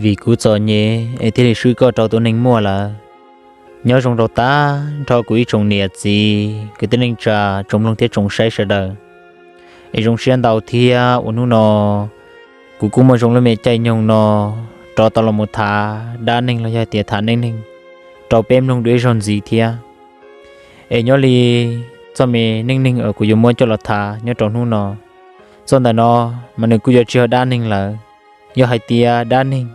Vim kuv txom nyem es thiaj li swb koj rau tus neeg muaj lawm. Nyob zoo rau tag nrho kuv ib tsoom niam txiv kwv tij neej tsa, tsoom mloog thiab tsoom saib sawv daws. Es zoo siab ntau thiab uas hnub no kuv kuj muaj zoo lub me caij nyoog no rov tau los mus tham dab neeg los yog tias tham neej neeg rau peb mloog dua ib zaug ntxiv thiab. Es nyob li txoj me neej neeg uas kuv yuav muab coj los tham nyob rau hnub no, txoj ntawm no mas nws kuj yuav tsis yog dab neeg lawm. Yog hais tias dab neeg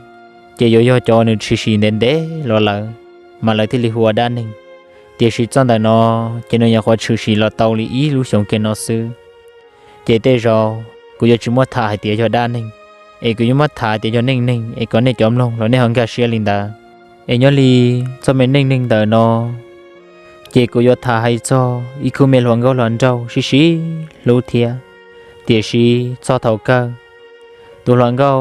ces yuav yog cov nws tshwm sim ntev ntev los lawm, mas lawv thiaj li hu ua dab neeg. Tiam sis txoj ntawm no ces nws nyuam qhuav tshwm sim los tau li ib lub xyoos kiag no xwb. Ces tej zaum kuv yuav tsis muab tham hais tias yog dab neeg, es kuv yuav muab tham tias yog neej neeg es kom nej cov mloog los nej ho nkag siab li ntawd. Es nyob li txoj me neej neeg ntawm no ces kuv yuav tham hais txog ib khub me hluas nkauj hluas nraug sib sib hlub thiab. Tiam sis txog thaum kawg, tus hluas nkauj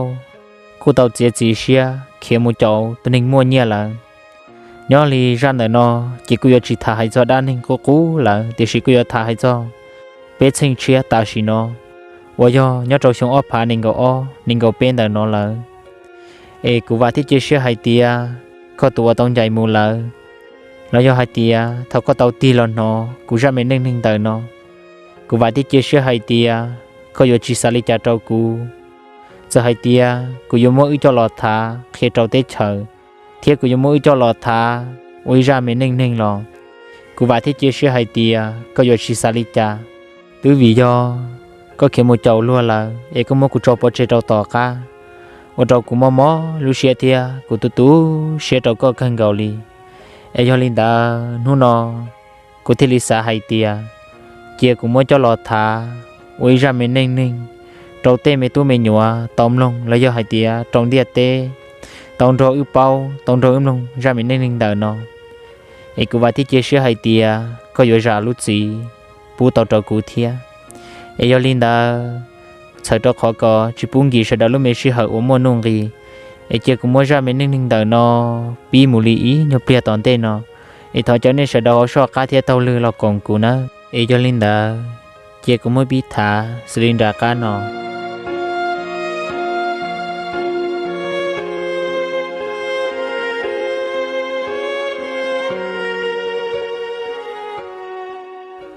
kuj tau txiav txim siab khiav mus caum tus neeg muaj nyiaj lawm. Nyob li zaj ntawm no ces kuj yuav tsis tham hais txog dab neeg qub qub lawm, tiam sis kuj yuav tham hais txog peb txheej tshiab tam sim no uas yog nyob rau xyoo ob phav nees nkaum ob nees nkaum peb ntawm no lawm. Es kuv vam thiab cia siab hais tias koj tus uas tau ncaim mus lawm, los yog hais tias thaum koj tau tig los hnov kuv zaj me neej neeg ntawm no, kuv vam thiab cia siab hais tias koj yuav tsis xav li cas rau kuv. Txawm hais tias kuv yuav muab wb coj los thav qhia rau teb chaws, thiab kuv yuav muab wb coj los thav ua ib zaj me neej neeg los, kuv vam thiab cia siab hais tias koj yuav tsis xav li cas. Twb vim yog koj khiav mus caum luag lawm es koj muab kuv tso pov tseg rau tom qab, ua rau kuv mob mob lub siab thiab kuv tu tu siab rau koj kawg nkaus li. Es yog li ntawd hnub no kuv thiaj li xav hais tias cia kuv muab coj los thav ua ib zaj me neej neeg rau tej me tub me nyuam tau mloog, los yog hais tias rau ntiaj teb tau nrog wb paub, tau nrog wb mloog zaj me neej neeg ntawm no. Es kuv vam thiab cia siab hais tias koj yuav zam lub txim pub tau rau kuv thiab. Es yog li ntawd, txhawm rau qhov kom tsis pub nkim sawv daws lub me sij hawm uas muaj nuj nqis, es cia kuv muab zaj me neej neeg ntawm no pib mus li ib nyuag pliag tom ntej no. Es thov cov nej sawv daws ho soj qab thiab taug lw los koom kuv nawb. Es yog li ntawd, cia kuv muab pib thav xws li nram qab no.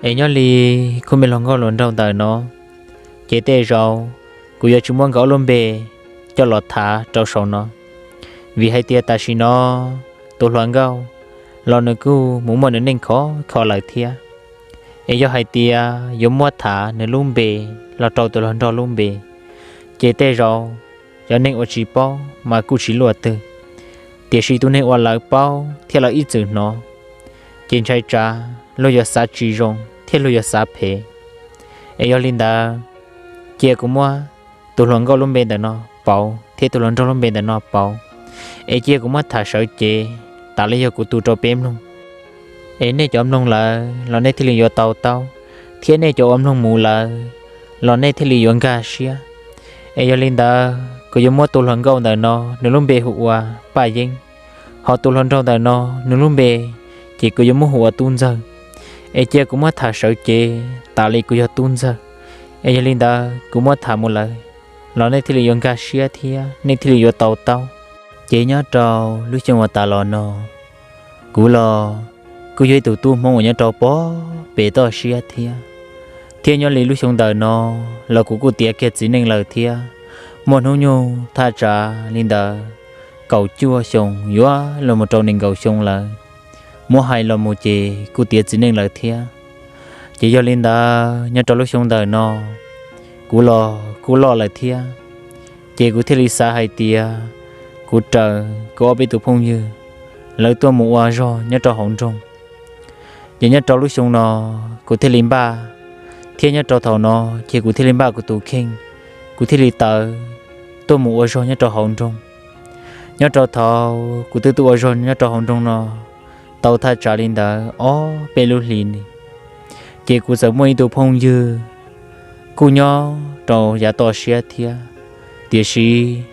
Es nyob li khub me hluas nkauj hluas nraug ntawm no, ces tej zaum kuv yuav tsis muab nkawd ob lub npe coj los thav rau saum no, vim hais tias tam sim no tus hluas nkauj los nws kuj mus muaj nws neej khov kho lawm thiab. Es yog hais tias yuav muab thav nws lub npe los rau tus hluas nraug lub npe, ces tej zaum cov neeg uas tsis paub mas kuj tsis luaj twg, tiam sis tus neeg uas lawv paub thiab lawv ib txwm hnov, ces ntshai tsam luag yuav xav tsis zoo thiab luag yuav xav phem. Es yog li ntawd, cia kuv muab tus hluas nkauj lub npe ntawm no pauv thiab tus hluas nraug lub npe ntawm no pauv, es cia kuv muab tham sawv cev tas li yog kuv tu rau peb mloog. Es nej cov mloog lawm los nej thiaj li yuav tau taub, thiab nej cov uas mloog mus lawm los nej thiaj li yuav nkag siab. Es yog li ntawd kuv yuav muab tus hluas nkauj ntawm no nws lub npe hu ua Paj Yeeb, ho tus hluas nraug ntawm no nws lub npe ces kuv yuav muab hu ua Tub Ntxawg. Es cia kuv muab tham sawv cev tas li kuv yog Tub Ntxawg. Es yog li ntawd kuv muab tham mus lawm los nej thiaj li yuav nkag siab thiab nej thiaj li yuav tau taub. Ces nyob rau lub xyoo uas tas los no, kuv los kuj yog ib tug tub Hmoob uas nyob rau pog pem toj siab thiab. Thiab nyob li lub xyoo ntawm no los kuv kuj tiav kiag txiv neej lawm thiab. Muaj hnub nyoog thaj tsam li ntawd kaum cuaj xyoo yuav los mus rau nees nkaum xyoo lawm. Muab hais los mus ces kuj tiav txiv neej lawm thiab. Ces yog li ntawd nyob rau lub xyoo ntawm no, kuv los kuj loj lawm thiab. Ces kuv thiaj li xav hais tias kuv raws kuv ob peb tus phooj ywg lawv tuaj mus ua zog nyob rau hauv nroog. Ces nyob rau lub xyoo no kuv thiaj li npaj, thiab nyob rau thaum no ces kuv thiaj li npaj kuv tus kheej, kuv thiaj li tawm tuaj mus ua zog nyob rau hauv nroog. Nyob rau thaum kuv twb tuaj ua zog nyob rau hauv nroog no tau thaj tsam li ntawd ob peb lub hlis ni, ces kuv txawm muaj ib tug phooj ywg, kuj nyob rau yav toj siab thiab, tiam sis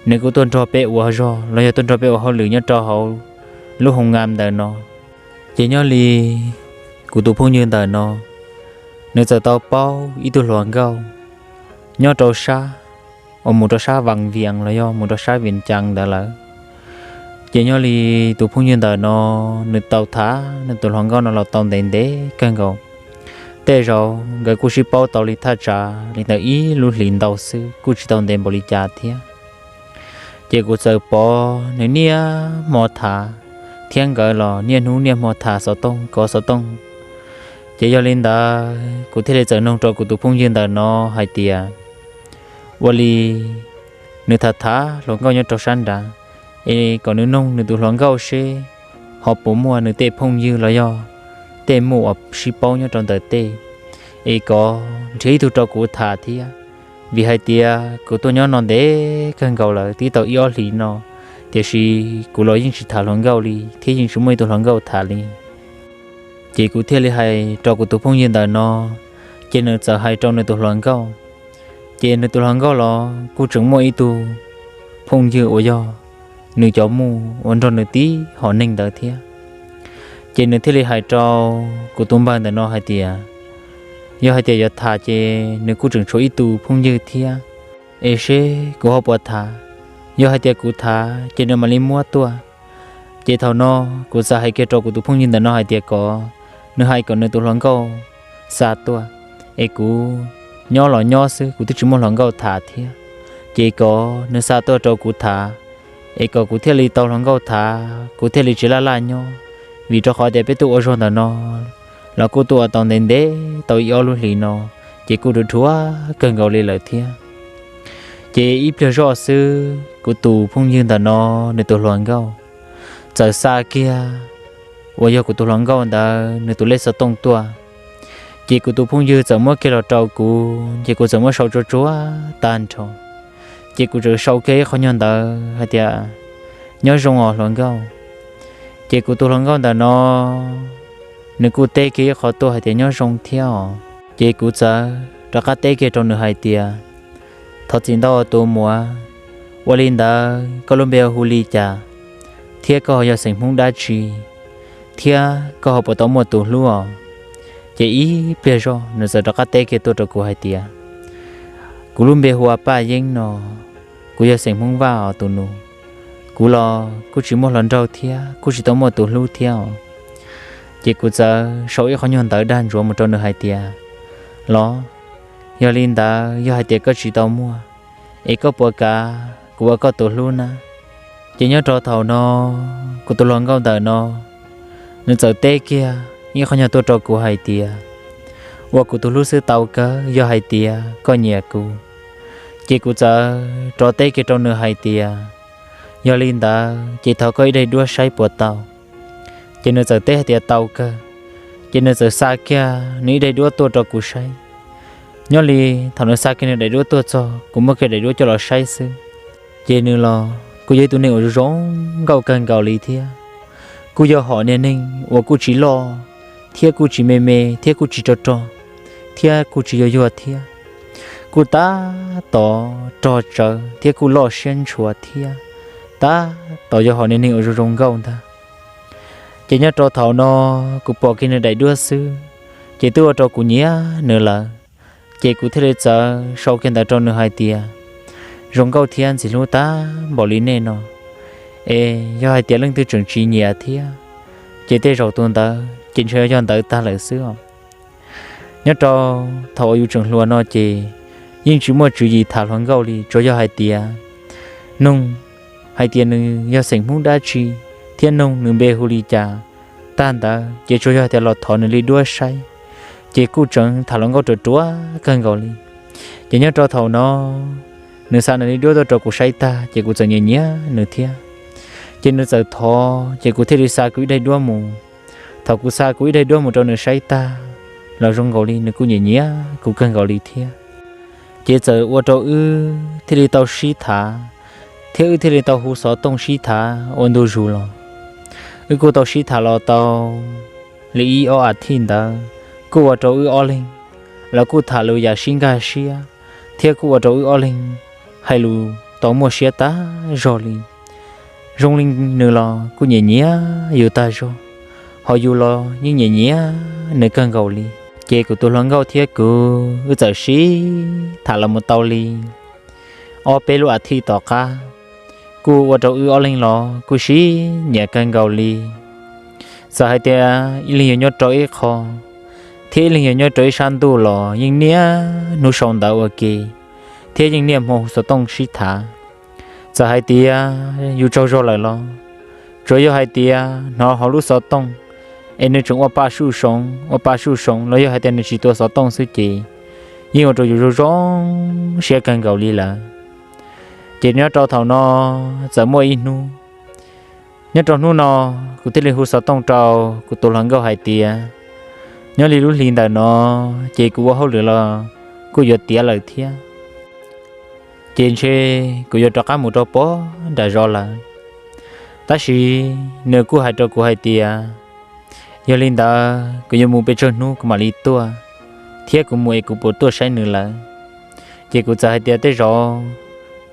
nws kuj tuaj nrog peb ua zog los yog tuaj nrog peb ua hauj lwm nyob rau hauv lub hoo nga ntawm no. Ces nyob li kuv tus phooj ywg ntawm no, nws txawm tau paub ib tug hluas nkauj nyob rau sab, uas mus rau sab Vas Vias los yog mus rau sab Vias Cas ntawd lawm. Ces nyob li tus phooj ywg ntawm no, nws tau tham nws tus hluas nkauj no los tau ntev ntev kawg nkaus. Tej zaum nkawd kuj sib paub tau li thaj tsam li ntawm ib lub hlis ntau xwb, kuj tsis tau ntev npaum li cas thiab. Ces kuv txawm pom nws niaj hmo tham, thiab nkawd los niaj hnub niaj hmo tham xov tooj kov xov tooj. Ces yog li ntawd kuv thiaj li txawm nug rau kuv tus phooj ywg ntawm no hais tias, ua li nws tham tham hluas nkauj nyob rau sab nrad, es kom nws nug nws tus hluas nkauj seb ho puas muaj nws tej phooj ywg los yog tej muam uas sib paub nyob rau ntawm tej, es kom nrhiav ib tug rau kuv tham thiab. Vim hais tias kuv tuaj nyob no ntev kawg nkaus lawm, twb tau ib ob hlis no, tiam sis kuv los yeej tsis tham hluas nkauj li thiab yeej tsis muaj ib tug hluas nkauj tham li. Ces kuv thiaj li hais rau kuv tus phooj ywg ntawm no, ces nws txawm hais rau nws tus hluas nkauj. Ces nws tus hluas nkauj los kuj tseem muaj ib tug phooj ywg uas yog nws cov muam uas nrog nws tib hom neeg ntawd thiab. Ces nws thiaj li hais rau kuv tus npawg ntawm no hais tias, yog hais tias yuav tham ces nws kuj tseem tshuav ib tug phooj ywg thiab, es seb kuv ho puas tham. Yog hais tias kuv tham ces nws mam li muab tuaj. Ces thaum no kuv txawm hais kiag rau kuv tus phooj ywg ntawm no hais tias kom nws hais kom nws tus hluas nkauj xa tuaj, es kuv nyob los nyob xwb, kuv twb tsis muaj hluas nkauj tham thiab. Ces kom nws xa tuaj rau kuv tham, es kom kuv thiaj li tau hluas nkauj tham, kuv thiaj li tsis laj laj nyob. Vim rau qhov tias peb tuaj ua zog ntawm no los kuj tuaj ua tau ntev ntev tau ib ob lub hlis no, ces kuj dhuav dhuav kawg nkaus li lawm thiab. Ces ib pliag zoj xwb kuv tus phooj ywg ntawm no, nws tus hluas nkauj txawm xa kiag uas yog kuv tus hluas nkauj ntawd nws tus lej xov tooj tuaj. Ces kuv tus phooj ywg txawm muab kiag los rau kuv, ces kuv txawm muab sau tsuag tsuag tag nrho. Ces kuv txawm sau kiag ib qho nyuag ntawd hais tias, nyob zoo os hluas nkauj. Ces kuv tus hluas nkauj ntawm no, nws kuj teb kiag ib qho tuaj hais tias nyob zoo thiab os. Ces kuv txawm rov qab teb kiag rau nws hais tias, thov txim ntau tus muam, ua li ntawd koj lub npe hu li cas, thiab koj ho yog xeem Hmoob dab tsi, thiab koj ho puas tau muaj tus hlub os? Ces ib pliag zoj nws txawm rov qab teb kiag tuaj rau kuv hais tias, kuv lub npe hu ua Paj Yeeb no, kuv yog xeem Hmoob Vaj os tus nus. Kuv los kuj tsis muaj hluas nraug thiab kuj tsis tau muaj tus hlub thiab os. Ces kuv txawm sau ib qho nyuag ntawv dag ntsuav mus rau nws hais tias, los, yog li ntawd yog hais tias koj tsis tau muaj, es koj puas kav kuv ua koj tus hlub na? Ces nyob rau thaum no, kuv tus hluas nkauj ntawm no, nws txawm teb kiag ib qho nyuag tuaj rau kuv hais tias, ua kuv tus hlub xwb tau kawg yog hais tias koj nyiam kuv. Ces kuv txawm rov teb kiag rau nws hais tias, yog li ntawd ces thov koj ib daim duab saib puas tau? Ces nws txawm teb hais tias tau kawg. Ces nws txawm xa kiag nws ib daim duab tuaj rau kuv saib. Nyob li thaum nws xa kiag nws daim duab tuaj txog, kuv muab kiag daim duab coj los saib xwb, ces nws los kuj yog ib tug neeg uas zoo nkauj kawg nkaus li thiab. Kuj yog hom niag neeg uas kuj tsis loj thiab kuj tsis me me thiab kuj tsis rog rog thiab kuj tsis yuag yuag thiab, kuj tab tom rog tsawv thiab kuj loj siab ntshua thiab, tab tom yog hom niag neeg uas zoo zoo nkauj ntag. Ces nyob rau thaum no, kuv pom kiag nws daim duab xwb, ces twb ua rau kuv nyiam nws lawm. Ces kuv thiaj li txawm sau kiag ntawv rau nws hais tias, zoo nkauj thiab ntxim hlub tag npaum li nej no, es yog hais tias leej twg tseem tsis nyiam thiab, ces tej zaum tus ntawd ces ntshe yog ntawd tag lawm xwb os. Nyob rau thaum uas yus tseem hluas no ces yeej tsis muaj tswv yim tham hluas nkauj li, tsuas yog hais tias nug hais tias nws yog xeem Hmoob dab tsi, thiab nug nws npe hu li cas. Tag ntawd ces tsuas yog hais tias los thov nws li duab saib, ces kuj tseem tham hluas nkauj ruam ruam kawg nkaus li. Ces nyob rau thaum no, nws xa nws li duab tuaj rau kuv saib tag, ces kuv txawm nyiam nyiam nws thiab. Ces nws txawm thov, ces kuv thiaj li xa kuv ib daim duab mus. Thaum kuv xa kuv ib daim duab mus rau nws saib tag los zoo nkaus li nws kuj nyiam nyiam kuv kawg nkaus li thiab. Ces txawm ua rau wb thiaj li tau sib tham, thiab wb thiaj li tau hu xov tooj sib tham ua ntu zus los. Wb kuj tau sib tham los tau li ib ob as thiv ntawd, kuj ua rau wb ob leeg los kuj tham lus yam sib nkag siab, thiab kuj ua rau wb ob leeg hais lus tau muaj siab tag zog li. Zoo li nws los kuj nyiam nyiam yus tag zog, ho yus los yeej nyiam nyiam nws kawg nkaus li. Ces kuv tus hluas nkauj thiab kuv wb txawm sib tham los mus tau li ob peb lub a thiv tom qab, kuj ua rau wb ob leeg los kuj sib nyiam kawg nkaus li. Txawm hais tias ib leeg yuav nyob rau ib qho, thiab ib leeg yuav nyob rau ib sab ntuj los yeej niaj hnub sau ntawv ua ke, thiab yeej niaj hmo hu xov tooj sib tham. Txawm hais tias yus tsaug zog lawm los, tsuas yog hais tias hnov hauv lub xov tooj es nws tseem ua pa suj soov ua pa suj soov los yog hais tias nws tsis tua xov tooj xwb ces yeej ua rau yus zoo zoo siab kawg nkaus li lawm. Ces nyob rau thaum no txawm muaj ib hnub, nyob rau hnub no kuv thiaj li hu xov tooj rau kuv tus hluas nkauj hais tias nyob li lub hli ntawm no ces kuv ua hauj lwm los kuj yuav tiav lawm thiab, ces ntshe kuv yuav rov qab mus rau pem nram zos lawm. Tab sis nws kuj hais rau kuv hais tias yog li ntawd kuv yuav mus peb tsawg hnub kuv mam li tuaj, thiab kuv mus es kuv puas tuaj saib nws lawm. Ces kuv txawm hais tias tej zaum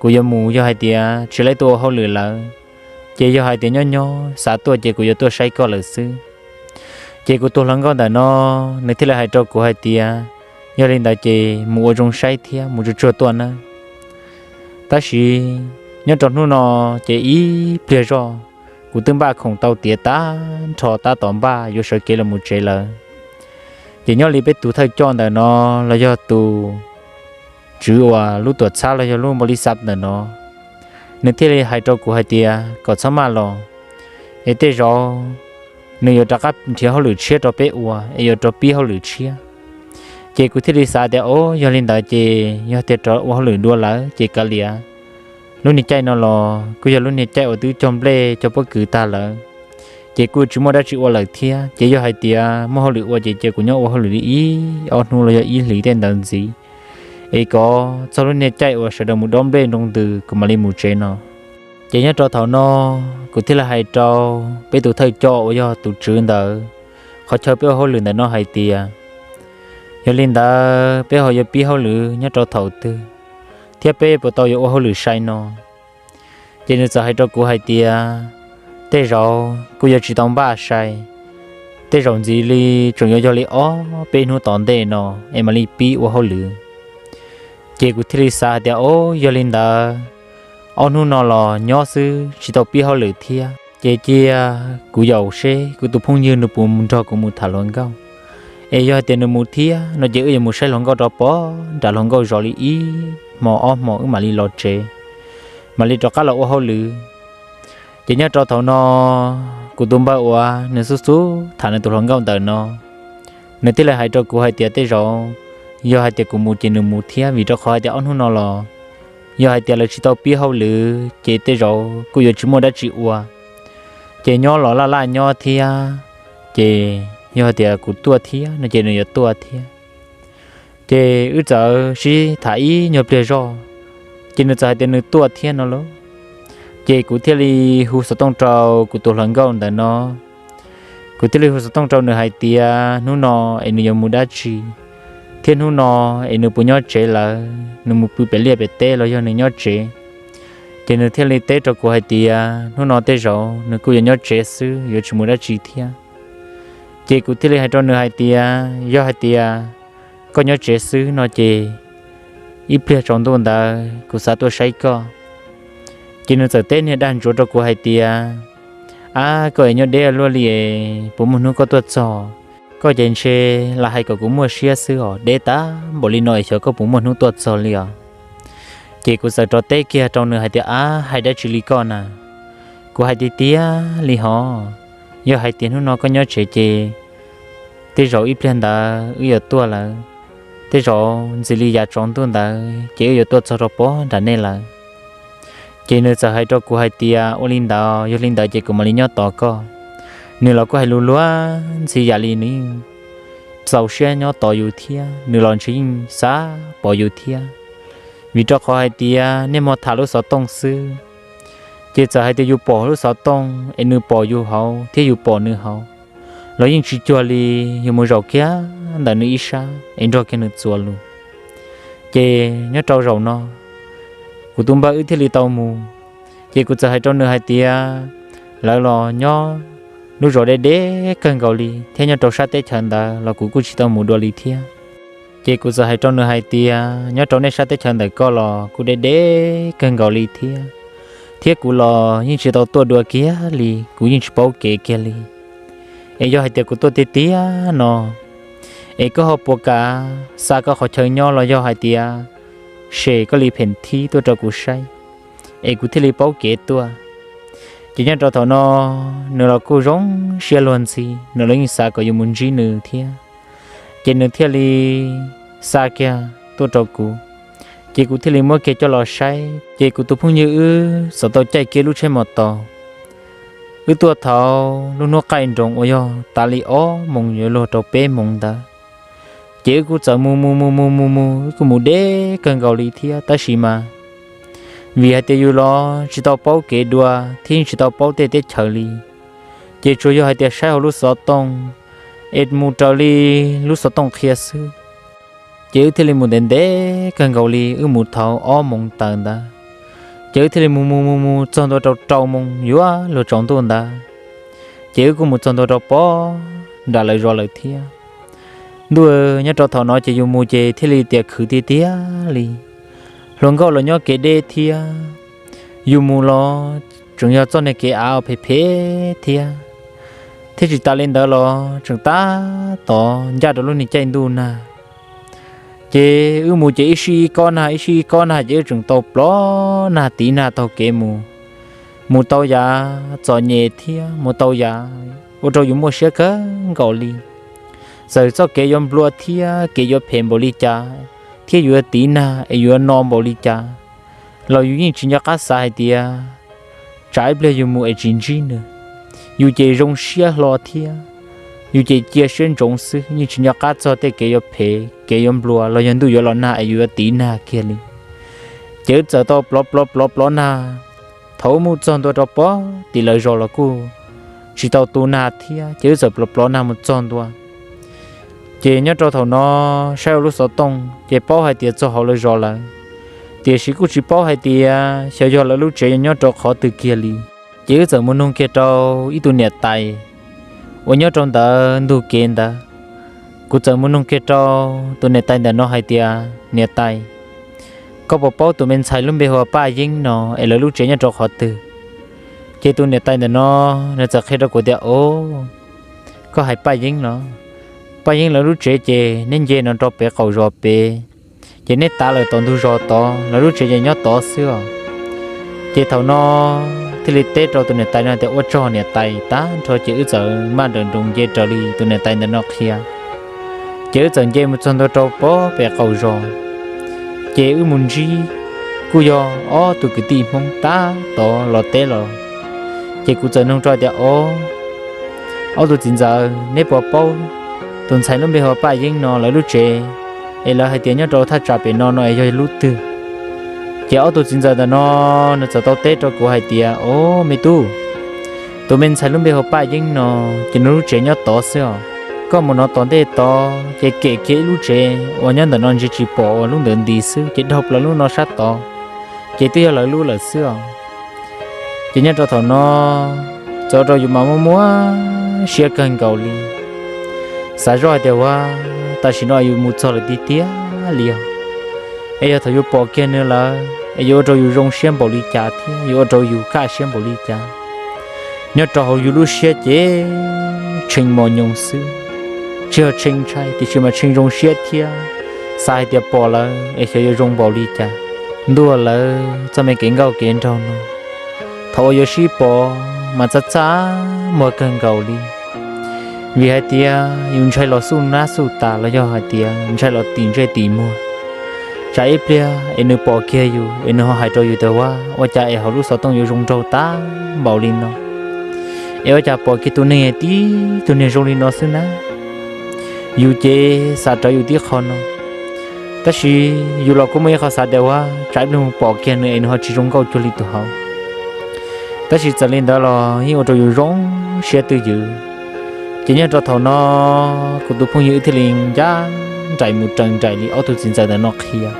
kuv yuav mus, yog hais tias tsis laib tuaj ua hauj lwm lawm, ces yog hais tias nyob nyob xav tuaj ces kuv yuav tuaj saib koj lawm xwb. Ces kuv tus hluas nkauj ntawm no nws thiaj li hais rau kuv hais tias yog li ntawd ces mus ua zoo saib thiab mus tsuag tsuag tuaj nawb. Tab sis nyob rau hnub no ces ib pliag zoj kuv twb npaj khoom tau tiav tag nrho tab tom npaj yuav sawv kev los mus tsev lawm. Ces nyob li peb tus thawj coj ntawm no los yog tus tswv uas lub tuam txhab los yog lub npau li xav ntawm no, nws thiaj li hais rau kuv hais tias kom txhob maj los, es tej zaum nws yuav rov qab nrhiav hauj lwm tshiab rau peb ua es yuav rau pib hauj lwm tshiab. Ces kuv thiaj li xav tias o yog li ntawd ces yog tias rov ua hauj lwm dua lawm ces kav liam, lub niag caij no los kuj yog lub niag caij uas twb cog nplej cog pob kws tag lawm, ces kuj tsis muaj dab tsi ua lawm thiab. Ces yog hais tias muaj hauj lwm ua ces cia kuv nyob ua hauj lwm li ib ob hnub los yog ib hlis tej ntawd ntxiv, es kom txog lub niag caij uas sawv daws mus dob nplej nroo ntws kuv mam li mus tsev no. Ces nyob rau thaum no kuv thiaj li hais rau peb tus thawj coj uas yog tus tswv ntawd qhov chaw peb ua hauj lwm ntawm no hais tias yog li ntawd peb ho yuav pib hauj lwm nyob rau thaum twg, thiab peb puas tau yuav ua hauj lwm sai no? Ces nws txawm hais rau kuv hais tias tej zaum kuj yuav tsis tau npaj sai, tej zaum ntxiv li tseem yuav yog li ob peb hnub tom ntej no es mam li pib ua hauj lwm. Ces kuv thiaj li xav hais tias o yog li ntawd ob hnub no los nyob xwb tsis tau pib hauj lwm thiab, ces cia kuv yaum seb kuv tus phooj ywg nws puas nrog kuv mus tham hluas nkauj. Es yog hais tias nws mus thiab no ces wb yuav mus saib hluas nkauj rau pem nram hluas nkauj zos li ib hmo ob hmo wb mam li los tsev, mam li rov qab los ua hauj lwm. Ces nyob rau thaum no kuv tus npawg uas nws xub xub tham nws tus hluas nkauj ntawm no, nws thiaj li hais rau kuv hais tias tej zaum yog hais tias kuv mus ces nws mus thiab, vim rau qhov hais tias ob hnub no los yog hais tias lawv tsis tau pib hauj lwm ces tej zaum kuj yuav tsis muaj dab tsi ua, ces nyob los laj laj nyob thiab, ces yog hais tias kuv tuaj thiab no ces nws yuav tuaj thiab. Ces wb txawm sib tham ib nyuag pliag zog, ces nws txawm hais tias nws tuaj thiab no lauj. Ces kuv thiaj li hu xov tooj rau kuv tus hluas nkauj ntawm no, kuv thiaj li hu xov tooj rau nws hais tias hnub no es nws yuav mus dab tsi, thiab hnub no es nws puas nyob tsev lawm, nws mus pw pem liaj pem teb los yog nws nyob tsev. Ces nws thiaj li teb rau kuv hais tias hnub no tej zaum nws kuj yuav nyob tsev xwb, yuav tsis mus dab tsi thiab. Ces kuv thiaj li hais rau nws hais tias yog hais tias koj nyob tsev xwb no ces ib pliag tsaus ntuj ntawd kuv xav tuaj saib koj. Ces nws txawm teb niag dag ntsuav rau kuv hais tias, ab, koj es nyob deb luaj li es puas muaj hnub koj tuaj txog? Koj ces ntshe lam hais kom kuv muaj siab xwb os, deb tag npaum li no es xyov koj puas muaj hnub tuaj txog li os. Ces kuv txawm rov teb kiag rau nws hais tias, ab, hais dab tsi li koj na? Kuv hais tiag tiag li hos, yog hais tias hnub no koj nyob tsev ces tej zaum ib pliag ntawd wb yuav tuaj lawm, tej zaum ntxim li yav tsaus ntuj ntawd ces wb yuav tuaj txog rau pem nram nej lawm. Ces nws txawm hais rau kuv hais tias ua li ntawd, yog li ntawd ces kuv mam li nyob tos koj. Nws los kuj hais lus luag ntxhi yam li nws yeej txaus siab nyob tos yus thiab, nws los ntshe yeej xav pom yus thiab, vim rau qhov hais tias niaj hmo tham lub xov tooj xwb. Ces txawm hais tias yus pom lub xov tooj es nws pom yus hauv thiab yus pom nws hauv los yeej tsis cuag li yus mus zaum kiag ntawm nws ib sab es nrog kiag nws txuas lus. Ces nyob rau zaum no, kuv tus npawg wb thiaj li tau mus. Ces kuv txawm hais rau nws hais tias, lawv los nyob lub zos deb deb kawg nkaus li thiab nyob rau sab teb chaws ntawd los kuv kuj tsis tau mus dua li thiab. Ces kuv txawm hais rau nws hais tias, nyob rau nej sab teb chaws ntawm koj los kuj deb deb kawg nkaus li thiab, thiab kuv los yeej tsis tau tuaj dua kiag li, kuv yeej tsis paub kev kiag li. Es yog hais tias kuv tuaj tiag tiag no, es koj ho puas kam xa koj qhov chaw nyob los yog hais tias sem koj li phem thib tuaj rau kuv saib, es kuv thiaj li paub kev tuaj. Ces nyob rau thaum no, nws los kuj zoo siab luag ntxhi, nws los yeej xav kom yus mus ntsib nws thiab. Ces nws thiaj li xa kiag tuaj rau kuv, ces kuv thiaj li muab kiag coj los saib. Ces kuv tus phooj ywg wb txawm tau caij kiag lub tsheb mos taus, wb tuaj thaum lub hnub qaij nroos uas yog tas li ob moos yuav luag rau peb moos ntawd. Ces wb kuj txawm mus mus mus mus mus mus, wb kuj mus deb kawg nkaus li thiab, tab sis mas vim hais tias yus los tsis tau paub kev dua thiab yeej tsis tau paub tej teb chaws li, ces tsuas yog hais tias saib hauv lub xov tooj es mus raws li lub xov tooj qhia xwb. Ces wb thiaj li mus ntev ntev kawg nkaus li, wb mus thaum ob moos taws ntawd, ces wb thiaj li mus mus mus mus txog ntua rau rau moos yuav luag tsaus ntuj ntawd, ces wb kuj mus txog ntua rau pem nram lawv zos lawm thiab. Ntuj, nyob rau thaum no ces yus mus ces thiaj li tias khwv tiag tiag li. Hluas nkauj los nyob kev deb thiab, yus mus los tseem yog txoj niag kev av phem phem thiab, thiab tsis tas li ntawd los tseem tab tom ncaj rau lub niag caij ntuj nag. Ces wb mus ces ib sij ib kob nag ib sij ib kob nag ces wb tseem tau plov nag tiv nag taug kev mus, mus tau yav txom nyem thiab mus tau yav ua rau yus muaj siab kawg nkaus li. Txawm txoj kev yuav nplua thiab kev yuav phem npaum li cas, thiab yus yuav tiv nag es yus yuav no npaum li cas, los yus yeej tsis nco qab xav hais tias tsam ib pliag yus mus es tsis ntsib nws. Yus ces zoo siab hlo thiab, yus ces cia siab ntsoov xwb, yeej tsis nco qab txog tej kev yuav phem kev yuav nplua los yog ntuj yuav los nag es yus yuav tiv nag kiag li. Ces wb txawm tau plov plov plov plov nag. Thaum wb mus txog ntua rau pem tim lawv zos los kuj tsis tau tu nag thiab, ces wb txawm plov plov nag mus txog ntua. Ces nyob rau thaum no saib ua lub xov tooj ces paub hais tias txog hauv lawv zos lawm, tiam sis kuj tsis paub hais tias xyov yog lawv lub tsev yog nyob rau qhov twg kiag li. Ces wb txawm mus nug kiag rau ib tug niam tais uas nyob rau ntawd ntug kev ntawd. Kuv txawm mus nug kiag rau tus niam tais ntawm no hais tias, niam tais, koj puas paub tus me ntxhais lub npe hu ua Paj Yeeb no es lawv lub tsev nyob rau qhov twg? Ces tus niam tais ntawm no nws txawm qhia rau kuv tias, o, koj hais Paj Yeeb los? Paj Yeeb lawv lub tsev ces neb nce no rau pem qaum zos pem, ces neb tav lawm tom ntug zos tod, lawv lub tsev ces nyob tod xwb os. Ces thaum no thiaj li teb rau tus niam tais no tias, ua tsaug niam tais. Tag nrho ces wb txawm maj nrawm nroos nce raws li tus niam tais ntawm no qhia. Ces wb txawm nce mus txog ntua rau pem qaum zos, ces wb mus ntsib kuj yog ob tug kwv tij Hmoob tab tom los teb los. Ces kuv txawm nug rau tias, o, ob tug txiv ntxawm, neb puas paub tus ntxhais lub npe hu ua Paj Yeeb no lawv lub tsev, es lawv hais tias nyob rau thaj tsam pem no no es yog lub twg? Ces ob tug txiv ntxawm ntawm no nws txawm tau teb rau kuv hais tias, o, me tub, tus me ntxhais lub npe hu ua Paj Yeeb no, ces nws lub tsev nyob tod xwb os. Koj mus no tom ntej tod ces kem kiag ib lub tsev uas nyob ntawm no ntsia tsis pom uas lub ntawd nti xwb, ces dhau plaws lub no sab tod, ces twb yog lawv lub lawm xwb os. Ces nyob rau thaum no txawm ua rau yus mas muaj muaj siab kawg nkaus li. Xav zoj hais tias, ua, tam sim no yus mus txog lawm tiag tiag li os. Es yog thaum yus pom kiag nws lawm es yuav ua rau yus zoo siab npaum li cas thiab yuav ua rau yus kaj siab npaum li cas. Nyob rau hauv yus lub siab ces tshee mos nyoos xwb, tsis yog tshee ntshai tiam sis mas tshee zoo siab thiab xav hais tias pom lawm es xyov yuav zoo npaum li cas. Ntuj, lawv txoj me kev nkauj kev nraug no, thaum uas yuav sib pom mas txaj txaj muag kawg nkaus li. Vim hais tias yus ntshai los xuj nab xuj tas los yog hais tias ntshai los tim ntsej tim muag, tsam ib pliag es nws pom kiag yus es nws ho hais rau yus tias, ua, ua cas es hauv lub xov tooj yuav zoo nraug tag npaum li no, es ua cas pom kiag tus neeg tib tug niag zoo li no xwb na. Yus ces xav rawv yus tib qho no, tab sis yus los kuj muaj ib qho xav tias, ua, tsam ib pliag mus pom kiag nws es nws ho tsis zoo nkauj cuag li tus hauv. Tab sis txawm li ntawd los yeej ua rau yus zoo siab twj ywm. Ces nyob rau thaum no kuv tus phooj ywg wb thiaj li ncaj nraim mus raws nraim li ob tug txiv ntxawm ntawm no qhia.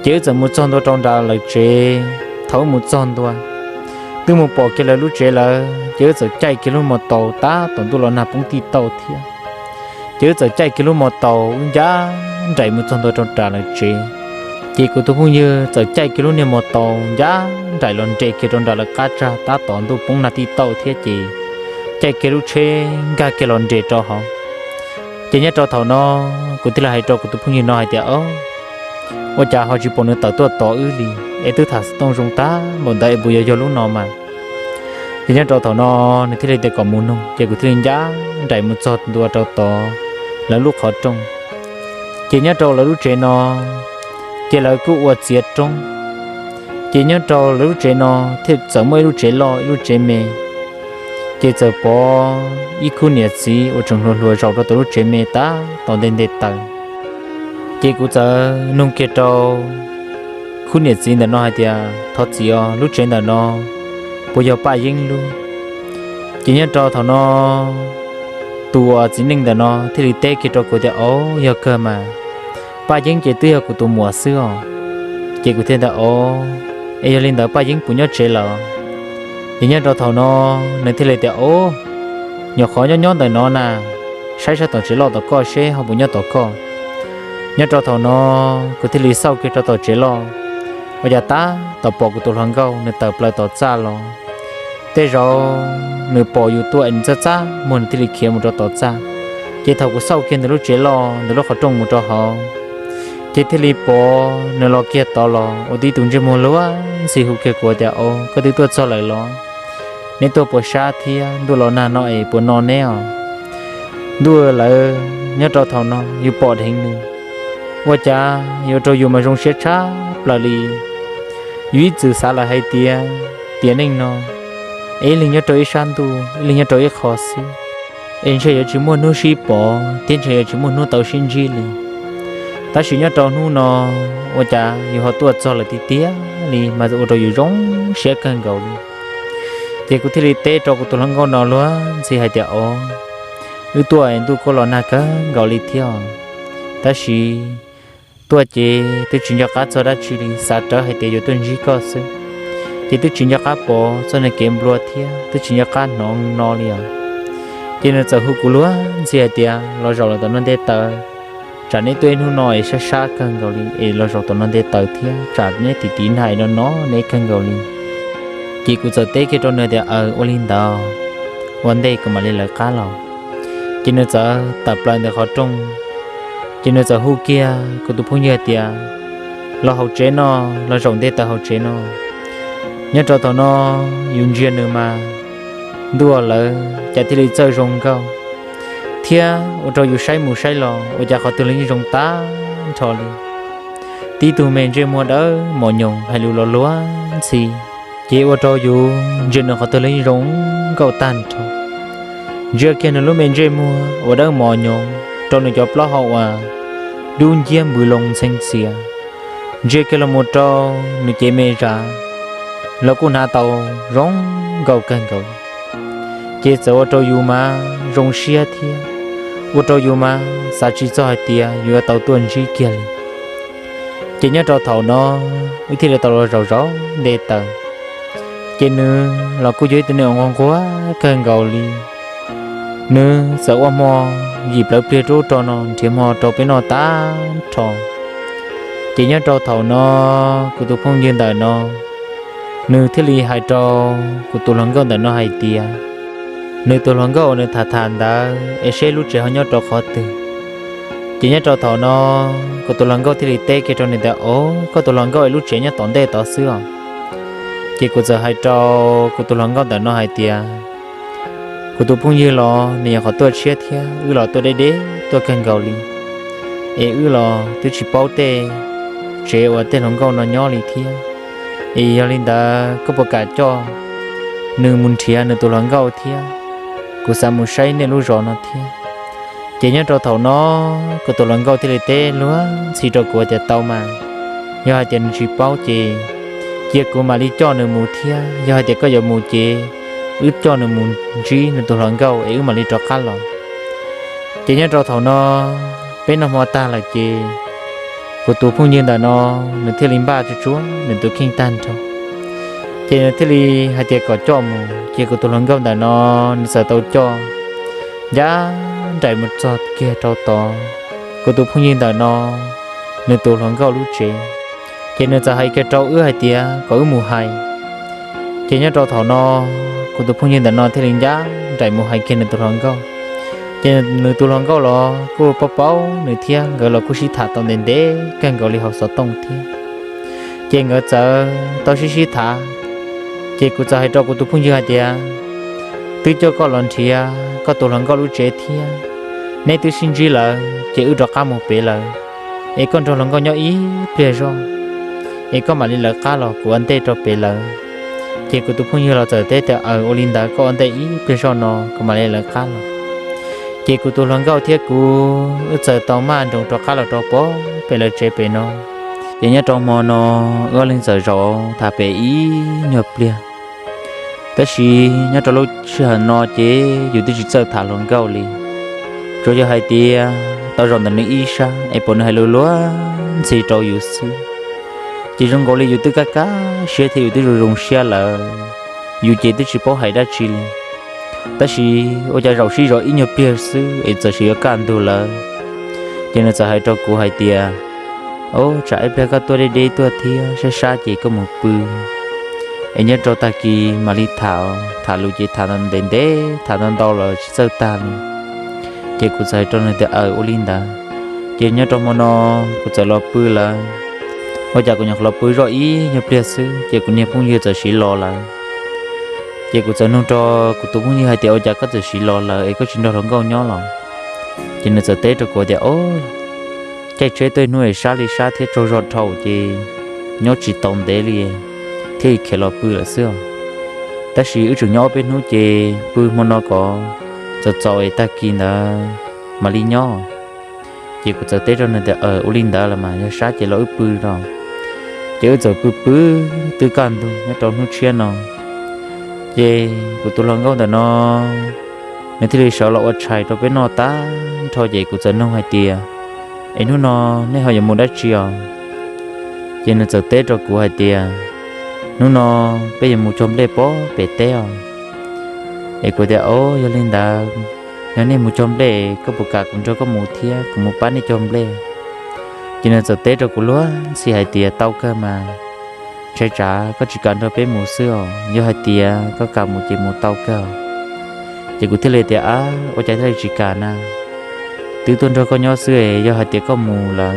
Ces wb txawm mus txog ntua rau nram lawv tsev. Thaum wb mus txog ntua, twb mus pom kiag lawv lub tsev lawm, ces wb txawm caij kiag lub mos taus tab tom ntuj los nag poob tij tauj thiab. Ces wb txawm caij kiag lub mos taus wb ncaj nraim mus txog ntua rau nram lawv tsev. Ces kuv tus phooj ywg txawm caij kiag lub niag mos taus ncaj nraim los nres kiag rau nram lawv qab tsag tab tom ntuj poob nag tij tauj thiab ces caij kiag lub tsheb nkag kiag los nres rau hauv. Ces nyob rau thaum no kuv thiaj li hais rau kuv tus phooj ywg no hais tias, Ob, ua cas ho tsis pom nws tawm tuaj tos wb li, es twb tham xov tooj zoo tag npaum ntawd es puas yog yog lub no mas. Ces nyob rau thaum no nws thiaj li tias kom mus nug, ces kuv thiaj li ncaj nraim mus txog ntua rau tod lawv lub qhov rooj. Ces nyob rau lawv lub tsev no, ces lawv kuj ua txiav roob. Ces nyob rau lawv lub tsev no thiaj txawm muaj ib lub tsev loj ib lub tsev me. Ces txawm pom ib khub niam txiv uas tseem hluas hluas zaum rau tom lub tsev me tab tom nte nte taws. Ces kuv txawm nug kiag rau khub niam txiv ntawm no hais tias, Thov txim os, lub tsev ntawm no puas yog Paj Yeeb lub? Ces nyob rau thaum no tus uas txiv neej ntawm no thiaj li teb kiag rau kuv tias, Ob, yog kawg mas, Paj Yeeb ces twb yog kuv tus muam xwb os. Ces kuv thiaj tias, Ob, es yog li ntawd Paj Yeeb puas nyob tsev lawm? Ces nyob rau thaum no nws thiaj li tias, Ob, nyuam qhuav nyob nyob ntawm no na, saib sab tom tsev loj tom koj seb ho puas nyob tom koj. Nyob rau thaum no kuv thiaj li xauj kiag rau tom tsev loj, ua cas tab tom pom kuv tus hluas nkauj nws tawm plaws tom txaj los. Tej zaum nws pom yus tuaj es nws txaj txaj muag nws thiaj li khiav mus rau tom txaj. Ces thaum kuv xauj kiag ntawm lub tsev loj ntawm lub qhov rooj mus rau hauv, ces thiaj li pom nws los kiag tod los ua tib tus ntsej muag luag ntxhi hu kiag kuv tias, Au, koj twb tuaj txog lawm los? Neb tuaj puas sab thiab? Ntuj los nag no es puas no neb os? Ntuj lawm, nyob rau thaum no yus pom dheev nws, ua cas yuav ua rau yus mas zoo siab tshaj plaws li. Yus ib txwm xav lawm hais tias tiam neej no es ib leeg nyob rau ib sab ntuj, ib leeg nyob rau ib qho xwb, es ntshe yuav tsis muaj hnub sib pom thiab ntshe yuav tsis muaj hnub tau sib ntsib li. Tab sis nyob rau hnub no, ua cas yus ho tuaj txog lawm tiag tiag li mas ua rau yus zoo siab kawg nkaus li. Ces kuv thiaj li teb rau kuv tus hluas nkauj no luag ntxhi hais tias, Au, wb tuaj es ntuj kuj los nag kawg nkaus li thiab os, tab sis tuaj ces twb tsis nco qab txog dab tsi li, xav rawv hais tias yuav tuaj ntsib koj xwb, ces twb tsis nco qab pom txoj niag kev nplua thiab twb tsis nco qab hnov no li os. Ces nws txawm hu kuv luag ntxhi hais tias, Los zaum lawm tom no nte taws, tsam neb tuaj ib hnub no es sab sab kawg nkaus li, es los zaum tom no nte taws thiab tsam neb tiv tiv nag no no neb kawg nkaus li. Ces kuv txawm teb kiag rau nws tias, Aws, ua li ntawd, ua ntej kuv mam li lawv qab los. Ces nws txawm tawm plaws ntawm qhov rooj, ces nws txawm hu kiag kuv tus phooj ywg tias, Los hauv tsev no, los zaum nte taws hauv tsev no. Nyob rau thaum no yus ntsia nws mas ntuj lawm cas thiaj li txawj zoo nkauj, thiab ua rau yus saib mus saib los ua cas qhov twg los yeej zoo tag nrho li. Tib tug me ntsej muag dawb mos nyoos hais lus los luag ntxhi, ces ua rau yus ntsia nws qhov twg los yeej zoo nkauj tag nrho. Ntsia kiag nws lub me ntsej muag uas dawb mos nyoos rau nws cov plaub hau uas dub nciab npws loo ntxheev txias, ntsia kiag los mus rau nws cev me zam los kuj hnav tau zoo nkauj kawg nkaus, ces txawm ua rau yus mas zoo siab thiab ua rau yus mas xav tsis txog hais tias yus yuav tau tuaj ntsib kiag li. Ces nyob rau thaum no wb thiaj li tau los zaum zaum nte taws, ces nws los kuj yog ib tug neeg uas nquag nquag kawg nkaus li. Nws txawm ua hmo yim plawv pliag rub rau no nrhiav hmo rau peb noj tag nrho. Ces nyob rau thaum no kuv tus phooj ywg ntawm no, nws thiaj li hais rau kuv tus hluas nkauj ntawm no hais tias, nws tus hluas nkauj uas nws tham tham ntawd es seb lub tsev ho nyob rau qhov twg. Ces nyob rau thaum no kuv tus hluas nkauj thiaj li teb kiag rau nws tias, Au, koj tus hluas nkauj es lub tsev nyob tom ntej tod xwb os. Ces kuv txawm hais rau kuv tus hluas nkauj ntawm no hais tias, kuv tus phooj ywg los nws nyuam qhuav tuaj tshiab thiab wb los tuaj deb deb tuaj kawg nkaus li, es wb los twb tsis paub tej tsev uas tej hluas nkauj no nyob li thiab. Es yog li ntawd koj puas kam coj nws mus nrhiav nws tus hluas nkauj thiab? Kuv xav mus saib nej lub zos no thiab. Ces nyob rau thaum no kuv tus hluas nkauj thiaj li teb luag ntxhi rau kuv tias, Tau mas, yog hais tias nws tsis paub ces cia kuv mam li coj nws mus thiab, yog hais tias koj yuav mus ces wb coj nws mus ntsib nws tus hluas nkauj es wb mam li rov qab los. Ces nyob rau thaum no peb noj hmo tag lawm ces kuv tus phooj ywg ntawm no nws thiaj li npaj tsuj tsuav nws tus kheej tag nrho. Ces nws thiaj li hais tias kom coj mus, ces kuv tus hluas nkauj ntawm no nws txawm tau coj ncaj nraim mus txog kiag rau tod kuv tus phooj ywg ntawm no nws tus hluas nkauj lub tsev. Ces nws txawm hais kiag rau wb hais tias kom wb mus hais. Ces nyob rau thaum no kuv tus phooj ywg ntawm no thiaj li ncaj nraim mus hais kiag nws tus hluas nkauj. Ces nws tus hluas nkauj los kuj paub paub nws thiab, nkawd los kuj sib tham tau ntev ntev kawg nkaus li hauv xov tooj thiab. Ces nkawd txawm tau sib sib tham. Ces kuv txawm hais rau kuv tus phooj ywg hais tias, twb coj koj los nrhiav koj tus hluas nkauj lub tsev thiab, neb twb sib ntsib lawm ces wb rov qab mus pem lawm, es koj nrog hluas nkauj nyob ib pliag zog, es koj mam li lawv qab los kuv ua ntej rau pem lawv. Ces kuv tus phooj ywg los txawm teb tias, aws, ua li ntawd koj ua ntej ib pliag zog no kuv mam li lawv qab los. Ces kuv tus hluas nkauj thiab kuv wb txawm tau maj nroos rov qab los rau pem lawv tsev pem no. Ces nyob rau hmo no wb ob leeg txawm zaum tham pem ib nyuag pliag. Tab sis nyob rau lub sij hawm no ces yus twb tsis txawj tham hluas nkauj li. Tsuas yog hais tias tau zaum ntawm nws ib sab es pom nws hais lus luag ntxhi rau yus xwb, ces zoo nkaus li yus twb kaj kaj siab thiab yus twb zoo zoo siab lawm, yus ces twb tsis paub hais dab tsi li. Tab sis ua cas zaum sib zov ib nyuag pliag xwb es txawm sis yuav kaj ntug lawm. Ces nws txawm hais rau kuv hais tias, o, tsam ib pliag koj tuaj deb deb tuaj thiab sab sab ces koj mus pw, es nyob rau tag kis mam li tham. Tham lus ces tham ntev ntev, tham ntau ntau los tsis txawj tag li. Ces kuv txawm hais rau nws tias, aws, ua li ntawd. Ces nyob rau hmo no kuv txawm los pw lawm. Ua cas kuv nyuam qhuav los pw zoj ib nyuag pliag xwb ces kuv niag phooj ywg txawm siv los lawm. Ces kuv txawm nug rau kuv tus phooj ywg hais tias, ua cas koj txawm siv los lawm es koj tsis nrog hluas nkauj nyob los? Ces nws txawm teb rau kuv tias, o, caij tsheb tuaj hnub es sab li sab thiab tsaug zog dhau ces nyob tsis tau ntev li thiaj li khiav los pw lawm xwb os. Tab sis wb tseem nyob ob peb hnub ces pw hmo no kom txaus txaus es tag kis ntawd mam li nyob. Ces kuv txawm teb rau nws tias, aws, ua li ntawd los mas yog sab ces los wb pw los. Ces wb txawm pw pw twb kaj ntug nyob rau hnub tshiab no. Ces kuv tus hluas nkauj ntawm no nws thiaj li sawv los ua tshais rau peb noj tag nrho ces kuv txawm nug hais tias, es hnub no nej ho yuav mus dab tsi os? Ces nws txawm teb rau kuv hais tias, hnub no peb yuav mus cog nplej pem teb os. Es kuv tias, o, yog li ntawd, yog nej mus cog nplej koj puas kam kuv nrog koj mus thiab kuv mus pab nej cog nplej? Ces nws txawm teb rau kuv luag ntxhi hais tias, tau kawg mas, ntshai tsam koj tsis kam nrog peb mus xwb os, yog hais tias koj kam mus ces mus tau kawg. Ces kuv thiaj li tias, ab, ua cas thiaj li tsis kam na, twb tuaj nrog koj nyob xwb es yog hais tias koj mus lawm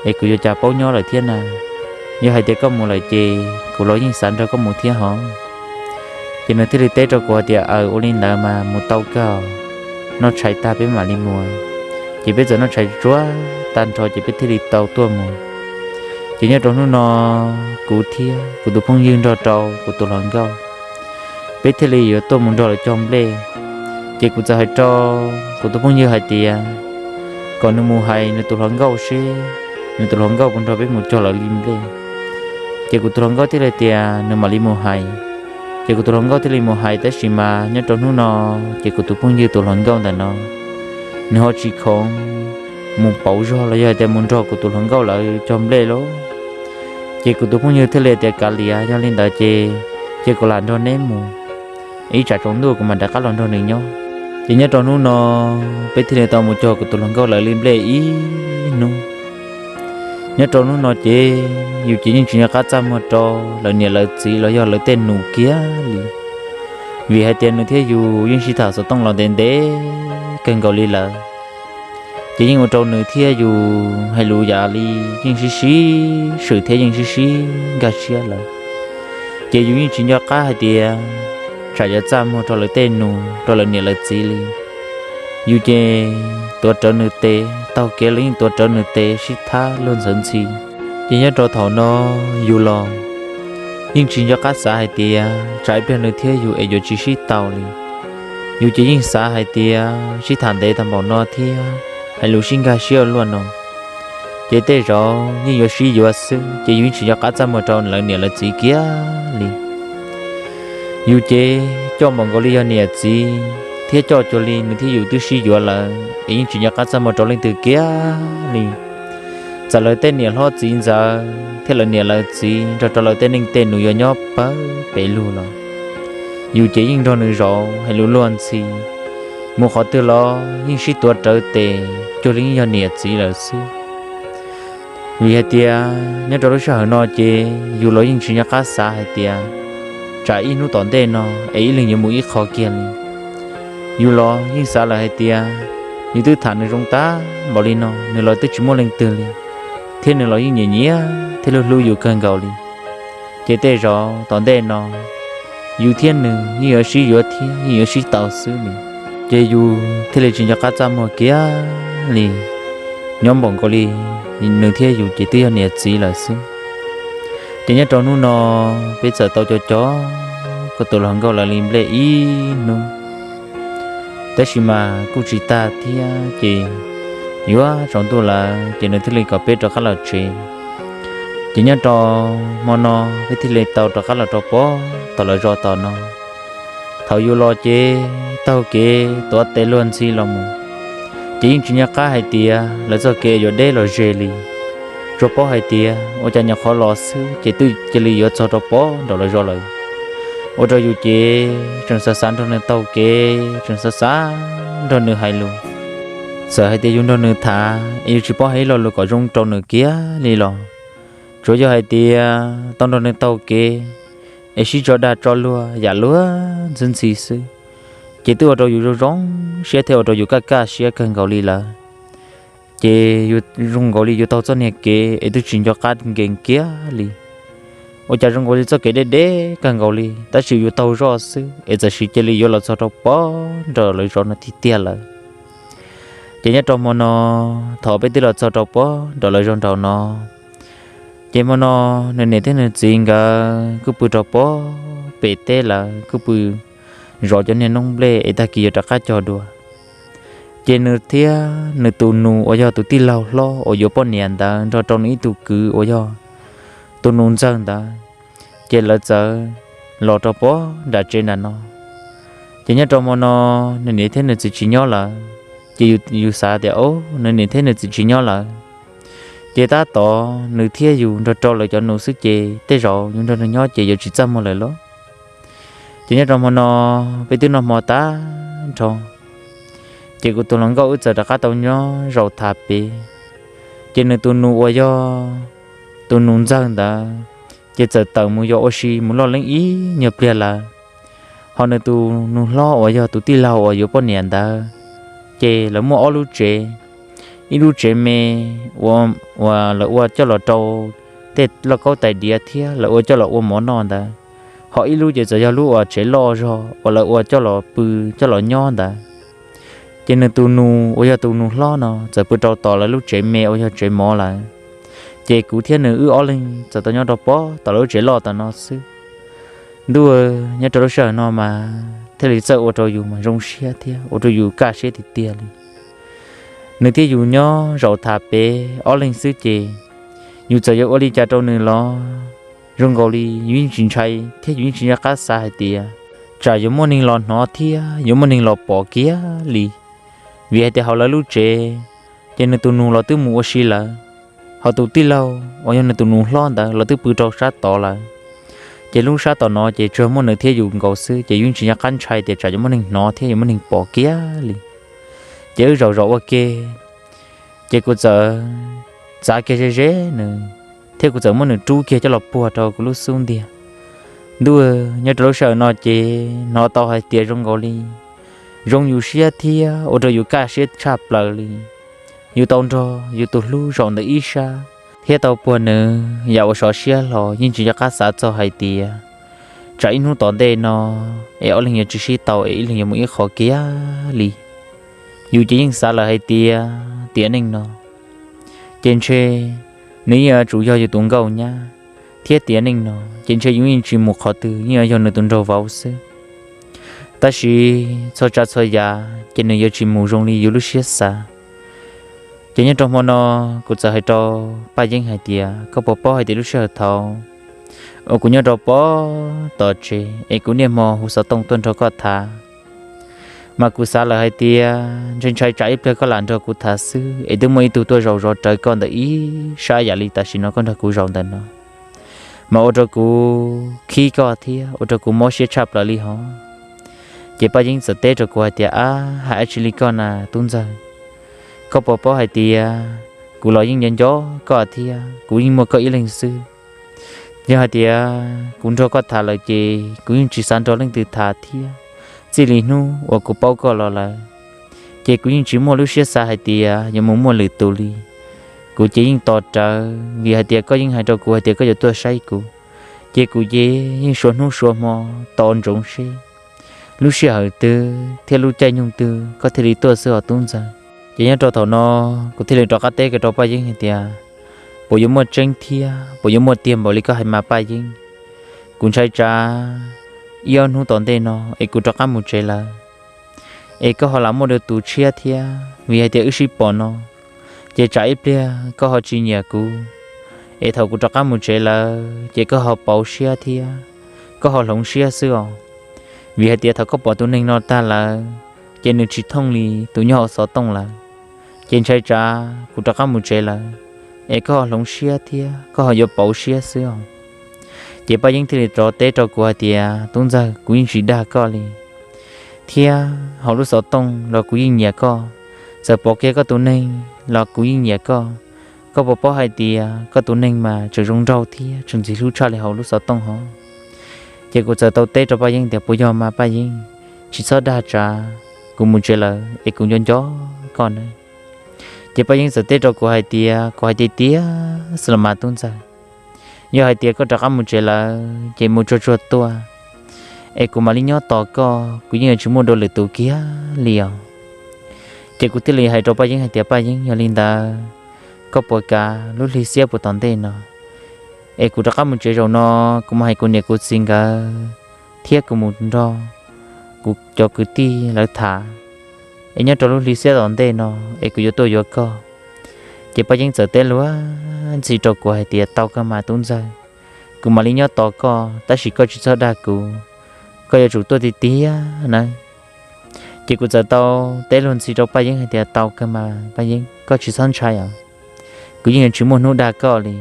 es kuv yuav cas paub nyob lawm thiab na, yog hais tias koj mus lawm ces kuv los yeej xav nrog koj mus thiab hos. Ces nws thiaj li teb rau kuv hais tias, aws, ua li ntawd mas mus tau kawg, noj tshais tag peb mam li mus. Ces peb txawm noj tshais tsuag tag nrho ces peb thiaj li tau tuaj mus. Ces nyob rau hnub no kuv thiab kuv tus phooj ywg nrog rau kuv tus hluas nkauj, peb thiaj li yuav tuaj mus nrog lawv cog nplej. Ces kuv txawm hais rau kuv tus phooj ywg hais tias kom nws mus hais nws tus hluas nkauj seb nws tus hluas nkauj puas nrog peb mus cog lawv li nplej. Ces kuv tus hluas nkauj thiaj li tias nws mam li mus hais. Ces kuv tus hluas nkauj thiaj li mus hais tab sis mas nyob rau hnub no ces kuv tus phooj ywg tus hluas nkauj ntawm no nws ho tsis khoom mus pauv zog los yog hais tias mus nrog kuv tus hluas nkauj lawv cog nplej lauj. Ces kuv tus phooj ywg thiaj li tias kav liam, yog li ntawd ces, ces kuv lam nrog neb mus, ib tsam tsaus ntuj kuv mam rov qab los nrog nws nyob. Ces nyob rau hnub no peb thiaj li tau mus cog kuv tus hluas nkauj lawv li nplej ib hnub. Nyob rau hnub no ces yus ces yeej tsis nco qab txaj muag rau lawv niam lawv txiv los yog lawv tej nus kiag li, vim hais tias nws thiab yus yeej sib tham xov tooj los ntev ntev kawg nkaus li lawm. Ces yeej ua rau nws thiab yus hais lus yam li yeej sib sib swm thiab yeej sib sib nkag siab lawm. Ces yus yeej tsis nco qab hais tias tsam yuav txaj muag rau lawv tej nus rau lawv niam lawv txiv li. Yus ces tuav rawv nws tes, taug kev los yeej tuav rawv nws tes sib thab luag ntxhawv ntxhi. Ces nyob rau thaum no yus los yeej tsis nco qab xav hais tias tsam ib pliag nws thiab yus es yuav tsis sib tau li. Yus ces yeej xav hais tias sib tham ntev tag npaum no thiab hais lus sib nkag siab ua luaj no, ces tej zaum yeej yuav sib yuav xwb, ces yus yeej tsis nco qab txaj muag rau lawv niam lawv txiv kiag li. Yus ces coj npaum nkaus li yog niam txiv thiab coj cuag li nws thiab yus twb sib yuav lawm es yeej tsis nco qab txaj muag rau leej twg kiag li. Txawm lawv tej niam hlob txiv ntxawm thiab lawv niam lawv txiv nrog rau lawv tej neej tej nus yuav nyob pawg pes lug los, yus ces yeej nrog nws zaum hais lus luag ntxhi, mus qhov twg los yeej sib tuav rawv tes cuag li yeej yog niam txiv lawm xwb. Vim hais tias nyob rau lub sij hawm no ces yus los yeej tsis nco qab xav hais tias tsam ib hnub tom ntej no es ib leeg yuav mus ib qho kiag li. Yus los yeej xav lawm hais tias yus twb tham nws zoo tag npaum li no, nws los twb tsis muaj leej twg li, thiab nws los yeej nyiam nyiam thiab hlub hlub yus kawg nkaus li. Ces tej zaum tom ntej no yus thiab nws yeej yuav sib yuav thiab yeej yuav sib tau xwb li. Ces yus thiaj li tsis nco qab txaj muag kiag li, nyob npaum nkaus li nws thiab yus ces twb yog niam txiv lawm xwb. Ces nyob rau hnub no peb txawm tau co co kuv tus hluas nkauj lawv li nplej ib hnub, tab sis mas kuj tsis tag thiab ces yuav tsaus ntuj lawm ces nws thiaj li kom peb rov qab los tsev. Ces nyob rau hmo no peb thiaj li tau rov qab los rau pob tom lawv zos tom no. Thaum yus los ces taug kev tuav tes luag ntxhi los mus, ces yeej tsis nco qab hais tias lawv txoj kev yuav deb los ze li. Tsuas paub hais tias ua cas nyuam qhuav los xwb ces twb cia li yuav txog rau pob nraum lawv zos lawm. Ua rau yus ces tseem xav xav nrog nws taug kev, tseem xav xav nrog nws hais lus. Txawm hais tias yus nrog nws tham es yus tsis paub hais ib lo lus kom zoo rau nws kiag li los, tsuas yog hais tias tau nrog nws taug kev es sib tso dag tso luag yam luag ntxhi ntxhi xwb, ces twb ua rau yus zoo zoo siab thiab ua rau yus kaj kaj siab kawg nkaus li lawm. Ces yus zoo nkaus li yus taug txoj niag kev es twb tsis nco qab nkees kiag li. Ua cas zoo nkaus li txoj kev deb deb kawg nkaus li tab sis yus taug zoj xwb es txawm sis cia li yuav los txog rau pob nram lawv zos no tiag tiag lawm. Ces nyob rau hmo no, thaum peb twb los txog rau pob nram lawv zos nraum no, ces hmo no nws niam thiab nws txiv nkawd kuj pw rau pob pem teb lawm, kuj pw zov cov niag noob nplej es tag kis yuav rov qab cog dua. Ces nws thiab nws tus nus uas yog tus tij laug hlob uas yuav poj niam ntawd nrog rau nws ib tug kwv uas yog tus nus ntxawg ntawd, ces lawv txawm los rau pob nram tsev nram no. Ces nyob rau hmo no nws niam thiab nws txiv tsis nyob lawm, ces yus xav tias o, nws niam thiab nws txiv tsis nyob lawm, ces tab tom nws thiab yus nrog rau lawv cov nus xwb ces tej zaum yus nrog nws nyob ces yuav tsis txaj muag lawm lauj. Ces nyob rau hmo no peb twb noj hmo tag nrho, ces kuv tus hluas nkauj wb txawm rov qab tau nyob zaum tham pem. Ces nws tus nus uas yog tus nus ntxawg ntawd, ces txawm tawm mus yos ua si mus loj leeb ib nyuag pliag lawm. Ho nws tus nus hlob uas yog tus tij laug uas yuav poj niam ntawd, ces lawv muaj ob lub tsev, ib lub tsev me uas lawv ua coj los rau tej lauj kaub tais diav thiab lawv ua coj los ua mov noj ntawd, ho ib lub ces txawm yog lub uas tsev loj zog uas lawv ua coj los pw coj los nyob ntawd. Ces nws tus nus uas yog tus nus hlob no txawm pw rau tom lawv lub tsev me uas yog tsev mov lawm. Ces kuv thiab nws wb ob leeg txawm tau nyob rau pob tom lawv lub tsev loj tom no xwb. Ntuj, nyob rau lub sij hawm no mas thiaj li txawj ua rau yus mas zoo siab thiab ua rau yus kaj siab tiag tiag li. Nws thiab yus nyob zaum tham pem ob leeg xwb ces yus txawm yuav ua li cas rau nws los zoo nkaus li yus yeej tsis ntshai thiab yus yeej tsis nco qab xav hais tias tsam yuav muaj neeg los hnov thiab yuav muaj neeg los pom kiag li. Vim hais tias hauv lawv lub tsev, ces nws tus nus los twb mus ua si lawm, ho tus tij laug uas yog nws tus nus hlob ntawd los twb pw rau sab tod lawm. Ces lub sab tom no ces tsuas muaj nws thiab yus nkaus xwb ces yus yeej tsis nco qab ntshai tias tsam yuav muaj neeg hnov thiab yuav muaj neeg pom kiag li. Ces wb zaum zaum ua ke, ces kuv txawm txav kiag ze ze nws, thiab kuv txawm muab nws rub kiag coj los puag rau kuv lub xub ntiag. Ntuj, nyob rau lub sij hawm no ces hnov tau hais tias zoo nkaus li zoo yus siab thiab ua rau yus kaj siab tshaj plaws li. Yus tau nrog yus tus hlub zaum ntawm ib sab thiab tau puag nws yam uas sov siab hlo yeej tsis nco qab xav txog hais tias tsam ib hnub tom ntej no es ob leeg yuav tsis sib tau es ib leeg yuav mus ib qho kiag li. Yus ces yeej xav lawm hais tias tiam neej no ces ntshe nws yeej yuav tsum yog yus tus nkauj nyab, thiab tiam neej no ces ntshe yus yeej tsis mus qhov twg, yeej yuav yog nws tus nraug vauv xwb. Tab sis txhua tsav txhua yam ces nws yuav tsis mus zoo li yus lub siab xav. Ces nyob rau hmo no kuv txawm hais rau Paj Yeeb hais tias koj puas paub hais tias lub sij hawm thaud uas kuv nyob rau pem tom tsev es kuv niaj hmo hu xov tooj tuaj nrog koj tham. Mas kuv xav lawm hais tias ntshai ntshai tsam ib pliag koj lam nrog kuv tham xwb es twb muaj ib tug tuaj zaum zov rawv koj ntawm ib sab yam li tam sim no koj nrog kuv zaum ntawm no, mas ua rau kuv khib koj thiab ua rau kuv mob siab tshaj plaws li hos. Ces Paj Yeeb txawm teb rau kuv hais tias, Ab, hais dab tsi li koj na tub ntxawg? Koj puas paub hais tias kuv los yeej nco nco koj thiab kuv yeej muaj koj ib leeg xwb. Yog hais tias kuv nrog koj tham lawm ces kuv yeej tsis xav nrog leej twg tham thiab. Txij li hnub uas kuv paub koj los lawm, ces kuv yeej tsis muaj lub siab xav hais tias yuav mus muaj lwm tus li. Kuv ces yeej tos rawv vim hais tias koj yeej hais rau kuv hais tias koj yuav tuaj saib kuv, ces kuv ces yeej suav hnub suav hmo tos ntsoov seb lub sij hawm twg thiab lub caij nyoog twg koj thiaj li tuaj xwb os tub ntxawg. Ces nyob rau thaum no kuv thiaj li rov qab teb kiag rau Paj Yeeb hais tias, Puas yuav muaj tseeb thiab puas yuav muaj tiag npaum li koj hais mas Paj Yeeb? Kuv ntshai tsam ib ob hnub tom ntej no es kuv rov qab mus tsev lawm es koj ho lam muaj dua tus tshiab thiab, vim hais tias wb sib pom no ces tsam ib pliag koj ho tsis nyiam kuv, es thaum kuv rov qab mus tsev lawm ces koj ho pauv siab thiab koj ho hloov siab xwb os. Vim hais tias thaum koj pom tus neeg no tag lawm ces nws tsis thooj li tus nyob hauv xov tooj lawm, ces ntshai tsam kuv rov qab mus tsev lawm es koj ho hloov siab thiab koj ho yuav pauv siab xwb os. Ces Paj Yeeb thiaj li rov teb rau kuv hais tias, Tub ntxawg, kuv yeej tsis dag koj li, thiab hauv lub xov tooj los kuv yeej nyiam koj. Txawm pom kiag koj tus neeg los kuv yeej nyiam koj. Koj puas paub hais tias koj tus neeg mas tseem zoo nraug thiab tseem ntxim hlub tshaj li hauv lub xov tooj hov? Ces kuv txawm tau teb rau Paj Yeeb tias, Puas yog mas Paj Yeeb? Tsis txhob dag tsam kuv mus tsev lawm es kuv nco nco koj na. Ces Paj Yeeb txawm teb rau kuv hais tias, Kuv hais tiag tiag xwb los mas tub ntxawg, yog hais tias koj rov qab mus tsev lawm ces mus tsuag tsuag tuaj es kuv mam li nyob tos koj, kuv yeej yuav tsis muaj dua lwm tus kiag li os. Ces kuv thiaj li hais rau Paj Yeeb hais tias, Paj Yeeb, yog li ntawd koj puas kam lub hli xiab puag tom ntej no es kuv rov qab mus tsev zaum no, kuv mus hais kuv niam kuv txiv nkawd thiab kuv mus nrog kuv cov kwv tij lawv tham, es nyob rau lub hli xiab tom ntej no es kuv yuav tuaj yuav koj? Ces Paj Yeeb txawm teb luag ntxhi rau kuv hais tias, Tau kawg mas tub ntxawg, kuv mam li nyob tos koj, tab sis koj tsis txhob dag kuv, koj yuav tsum tuaj tiag tiag nawb. Ces kuv txawm tau teb luag ntxhi rau Paj Yeeb hais tias, Tau kawg mas Paj Yeeb, koj tsis txhob ntshai os, kuv yeej yuav tsis muaj hnub dag koj li.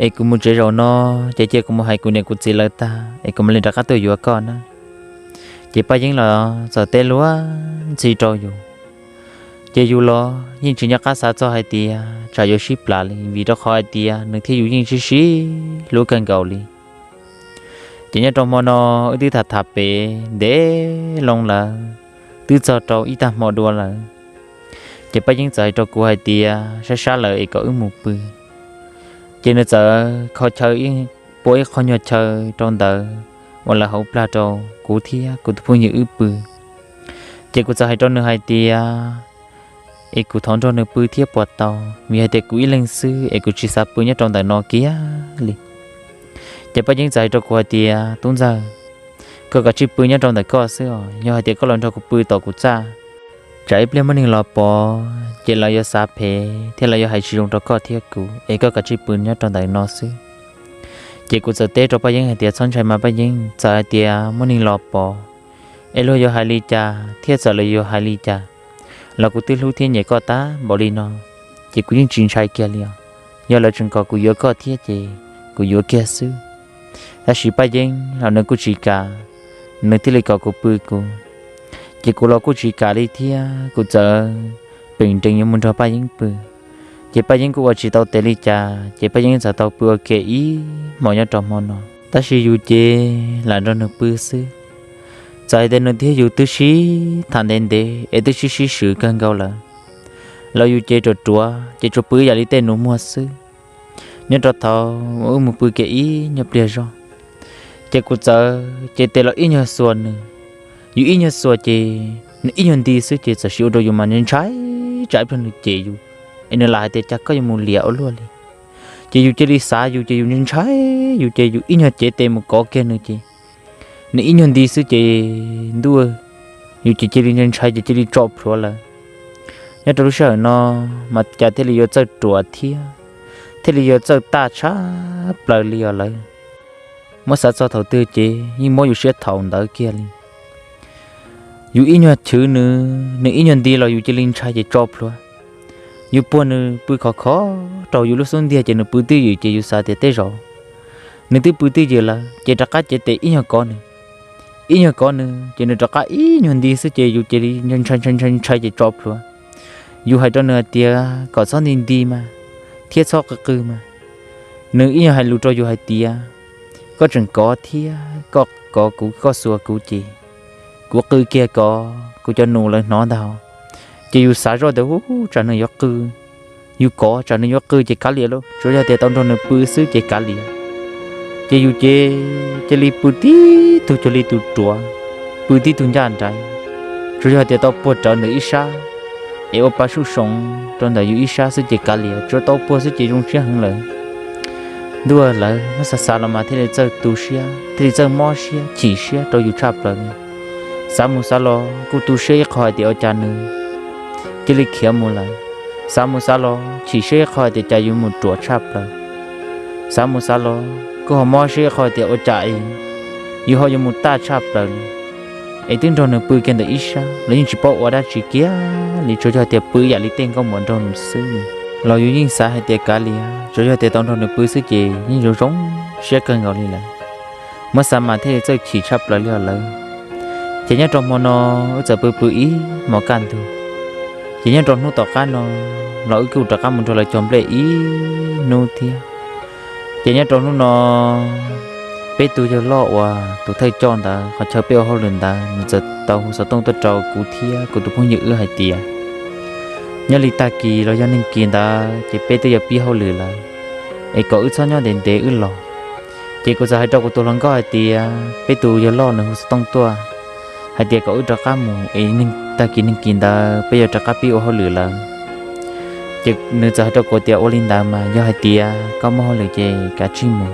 Es kuv mus tsev zaum no ces cia kuv mus hais kuv niam kuv txiv lawv tag es kuv mam li rov qab tuaj yuav koj na. Ces Paj Yeeb los txawm teb luag ntxhi rau yus, ces yus los yeej tsis nco qab xav txog hais tias tsam yuav sib plam li, vim rau qhov hais tias nws thiab yus yeej sib sib hlub kawg nkaus li. Ces nyob rau hmo no wb twb tham tham pem ntev loo lawm, twb txog rau ib tag hmo dua lawm. Ces Paj Yeeb txawm hais rau kuv hais tias sab sab lawm es kom wb mus pw. Ces nws txawm kho chaw, pua ib qho nyuag chaw rau ntawd uas lawv hauv plag rau kuv thiab kuv tus phooj ywg wb pw. Ces kuv txawm hais rau nws hais tias es kuv thov nrog nws pw thiab puas tau, vim hais tias kuv ib leeg xwb es kuv tsis xav pw nyob rau ntawm no kiag li. Ces Paj Yeeb txawm hais rau kuv hais tias, Tub ntxawg, koj kav tsij pw nyob rau ntawm koj xwb os, yog hais tias koj los nrog kuv pw tom kuv txaj, tsam ib pliag muaj neeg los pom ces lawv yuav xav phem thiab lawv yuav hais tsis zoo rau koj thiab kuv, es koj kav tsij pw nyob rau ntawm no xwb. Ces kuv txawm teb rau Paj Yeeb hais tias, Txhob ntshai mas Paj Yeeb, txawm hais tias muaj neeg los pom es luag yuav hais li cas thiab txawm lawv yuav hais li cas los kuv twb hlub thiab nyiam koj tag npaum li no, ces kuv yeej tsis ntshai kiag li os. Yog lawv tseem kom kuv yuav koj thiab ces kuv yuav kiag xwb. Tab sis Paj Yeeb los nws kuj tsis kam, nws thiaj li kom kuv pw kuv. Ces kuv los kuj tsis kam li thiab kuv txawm peem nrees yuav mus nrog Paj Yeeb pw. Ces Paj Yeeb kuj ua tsis tau tes li cas ces Paj Yeeb txawm tau pw ua ke ib hmos nyob rau hmo no. Tab sis yus ces lam nrog nws pw xwb. Txawm hais tias nws thiab yus twb sib tham ntev ntev es twb sib sib swm kawg nkaus lawm, los yus ces ruam ruam ces tsuas pw ib yam li tej nus muag xwb. Nyob rau thaum wb mus pw kiag ib nyuag pliag zog, ces kuv txawm ces tes los ib nyuag xuas nws. Yus ib nyuag xuas ces nws ib nyuag nti xwb ces txawm sim ua rau yus mas ntshai tsam ib pliag nws cem yus, es nws lam hais tias cas koj yuav mus liam ua luaj li. Ces yus cia li xav yus ces yus ntshai, yus ces yus ib nyuag cev tes mus kov kiag nws ces nws ib nyuag nti xwb ces ntuj, yus ces cia li ntshai ces cia li tso plhuav lawm. Nyob rau lub sij hawm no mas cas thiaj li yuav txawj ruam thiab thiaj li yuav txawj taj tshaj plaws li os lawm. Muab xav txog thaum twg ces yeej mob yus siab thaum ntawd kiag li. Yus ib nyuag chwv nws, nws ib nyuag nti los yus cia li ntshai ces tso plhuav. Yus puag nws pw khov khov rau yus lub xub ntiag ces nws pw twj ywm ces yus xav tias tej zaum nws twb pw twj ywm lawm ces rov qab cev tes ib nyuag kov nws. Ib nyuag kov nws ces nws rov qab ib nyuag nti xwb ces yus cia li ntshai ntshai ntshai ntshai ces tso plhuav. Yus hais rau nws hais tias kom txhob nti nti mas, thiab txhob qw qw mas. Nws ib nyuag hais lus rau yus hais tias, koj tseem kov thiab koj kov kuv, koj xuas kuv ces kuv qw kiag kom kuv cov nus lawv hnov ntag. Ces yus xav zoj tias ub tsam nws yuav qw, yus kov tsam nws yuav qw ces kav liam lauj, tsuas yog tias tau nrog nws pw xwb ces kav liam. Ces yus ces cia li pw tib tug cuag li tus ruam, pw tib tug ncaj nraim, tsuas yog tias tau puag rawv ntawm ib sab es ua pa suj soov rau ntawm yus ib sab xwb ces kav liam, tsuas tau puag xwb ces zoo siab heev lawm. Ntuj aw, lawv muab xav xav los mas thiaj li txawj tu siab, thiaj li txawj mob siab chim siab rau yus tshaj plaws li. Xav mus xav los kuj tu siab ib qho hais tias ua cas nws cia li khiav mus lawm. Xav mus xav los chim siab ib qho hais tias cas yus mus ruam tshaj plaws. Xav mus xav los kuj ho mob siab ib qho hais tias ua cas es yus ho yuav mus taj tshaj plaws li, es twb nrog nws pw kiag ntawm ib sab los yeej tsis paub ua dab tsi kiag li, tsuas yog tias pw ib yam li tej nkauj muam nraug nus xwb li. Los yus yeej xav hais tias kav liam, tsuas yog tias tau nrog nws pw xwb ces yeej zoo zoo siab kawg nkaus li lawm. Muab xav mas thiaj li txawj chim tshaj plaws li os lawv. Ces nyob rau hmo no wb txawm pw pw ib hmos kaj ntug. Ces nyob rau hnub tom qab no los wb kuj rov qab mus nrog lawv cog nplej ib hnub thiab. Ces nyob rau hnub no peb tus yawg loj uas tus thawj coj ntawd qhov chaw peb ua hauj lwm ntawd nws txawm tau hu xov tooj tuaj rau kuv thiab kuv tus phooj ywg wb hais tias nyob li tag kis los yog neeg kis ntawd ces peb twb yuav pib hauj lwm lawm, es kom wb txhob nyob ntev ntev wb los. Ces kuv txawm hais rau kuv tus hluas nkauj hais tias peb tus yawg loj nws hu xov tooj tuaj hais tias kom wb rov qab mus es tag kis neeg kis ntawd peb yuav rov qab pib ua hauj lwm lawm. Ces nws txawm hais rau kuv tias ua li ntawd mas yog hais tias koj muaj hauj lwm ces kav tsij mus,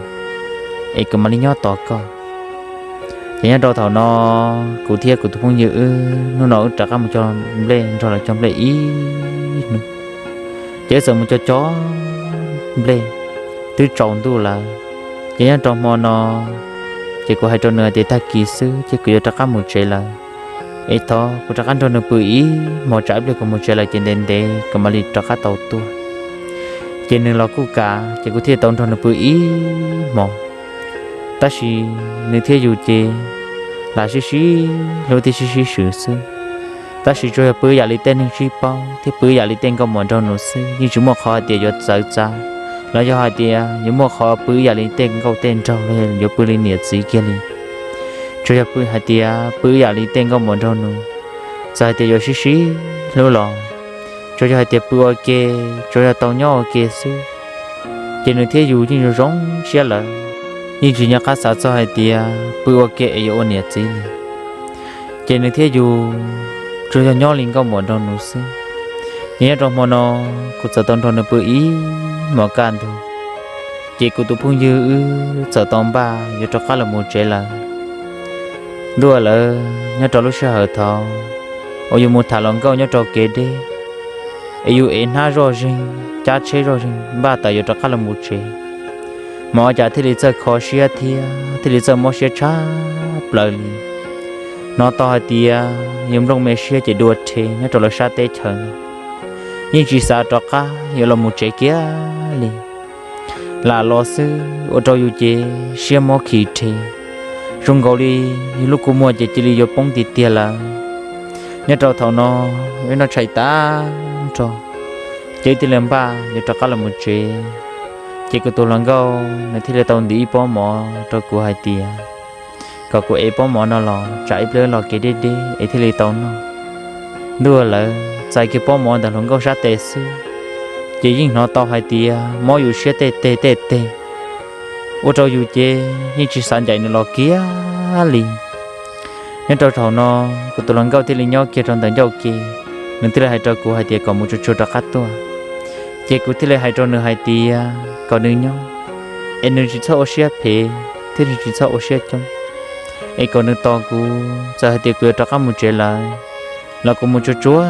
es kuv mam li nyob tos koj. Ces nyob rau thaum no kuv thiab kuv tus phooj ywg wb hnub no wb rov qab mus cog nplej, nrog lawv cog nplej ib hnub. Ces wb txawm mus cog cog nplej, twb tsaus ntuj lawm. Ces nyob rau hmo no ces kuv hais rau nws hais tias tag kis xwb ces kuv yuav rov qab mus tsev lawm, es thov kuv rov qab nrog nws pw ib hmos, tsam ib pliag kuv mus tsev lawm ces ntev ntev kuv mam li rov qab tau tuaj. Ces nws los kuj kam, ces kuv thiaj tau nrog nws pw ib hmos. Tab sis nws thiab yus ces lam sib sib hlub thiab sib sib swm xwb. Tab sis tsuas yog pw ib yam li tej neeg sib paub thiab pw ib yam li tej nkauj muam nraug nus xwb, yeej tsis muaj qhov hais tias yuav txawv txav los yog hais tias yuav muaj qhov pw ib yam li tej nkauj tej nraug los yuav pw li niam txiv kiag li. Tsuas yog pw hais tias pw ib yam li tej nkauj muam nraug nus, txawm hais tias yuav sib sib hlub los tsuas yog hais tias pw ua ke, tsuas yog tau nyob ua ke xwb. Ces nws thiab yus yeej zoo zoo siab lawm, yeej tsis nco qab xav txog hais tias pw ua ke es yuav ua niam txiv li. Ces nws thiab yus tsuas yog nyob li nkauj muam nraug nus xwb. Ces nyob rau hmo no kuv txawm tau nrog nws pw ib hmos kaj ntug, ces kuv tus phooj ywg wb txawm tau npaj yuav rov qab los mus tsev lawm. Ntuj aw, lawv nyob rau lub sij hawm thaum uas yus mus tham hluas nkauj nyob rau kev deb, es yus ev hnab zoj zeeg, cab tsheb zoj zeeg npaj tawm yuav rov qab los mus tsev, mas ua cas thiaj li txawj kho siab thiab thiaj li txawj mob siab tshaj plaws li. Hnov tau hais tias yus nplooj me siab ces dua rhe nyob rau lawv sab teb chaws no, yeej tsis xav rov qab yuav los mus tsev kiag li. Lam los xwb ua rau yus ces siab mob khi rhe, zoo nkaus li yus lub kua muag ces cia li yuav poob tiag tiag lawm. Nyob rau thaum no wb noj tshais tag nrho, ces wb thiaj li npaj yuav rov qab los mus tsev. Ces kuv tus hluas nkauj nws thiaj li tau ntim ib pob mov rau kuv hais tias kom kuv ev pob mov no los tsam ib pliag wb los kev deb deb es thiaj li tau noj. Ntuj aw, lawv txais kiag pob mov ntawm hluas nkauj sab tes xwb, ces yeej hnov tau hais tias mob yus siab tej teg tej teg, ua rau yus ces yeej tsis xav ncaim nws los kiag li. Nyob rau thaum no kuv tus hluas nkauj thiaj li nyob kiag rau ntawm ncauj ke, nws thiaj li hais rau kuv hais tias kom mus tsuag tsuag rov qab tuaj. Ces kuv thiaj li hais rau nws hais tias kom nws nyob, es nws tsis txhob ua siab phem thiab nws tsis txhob ua siab coob, es kom nws tos kuv, txawm hais tias kuv yuav rov qab mus tsev lawm los kuv mus tsuag tsuag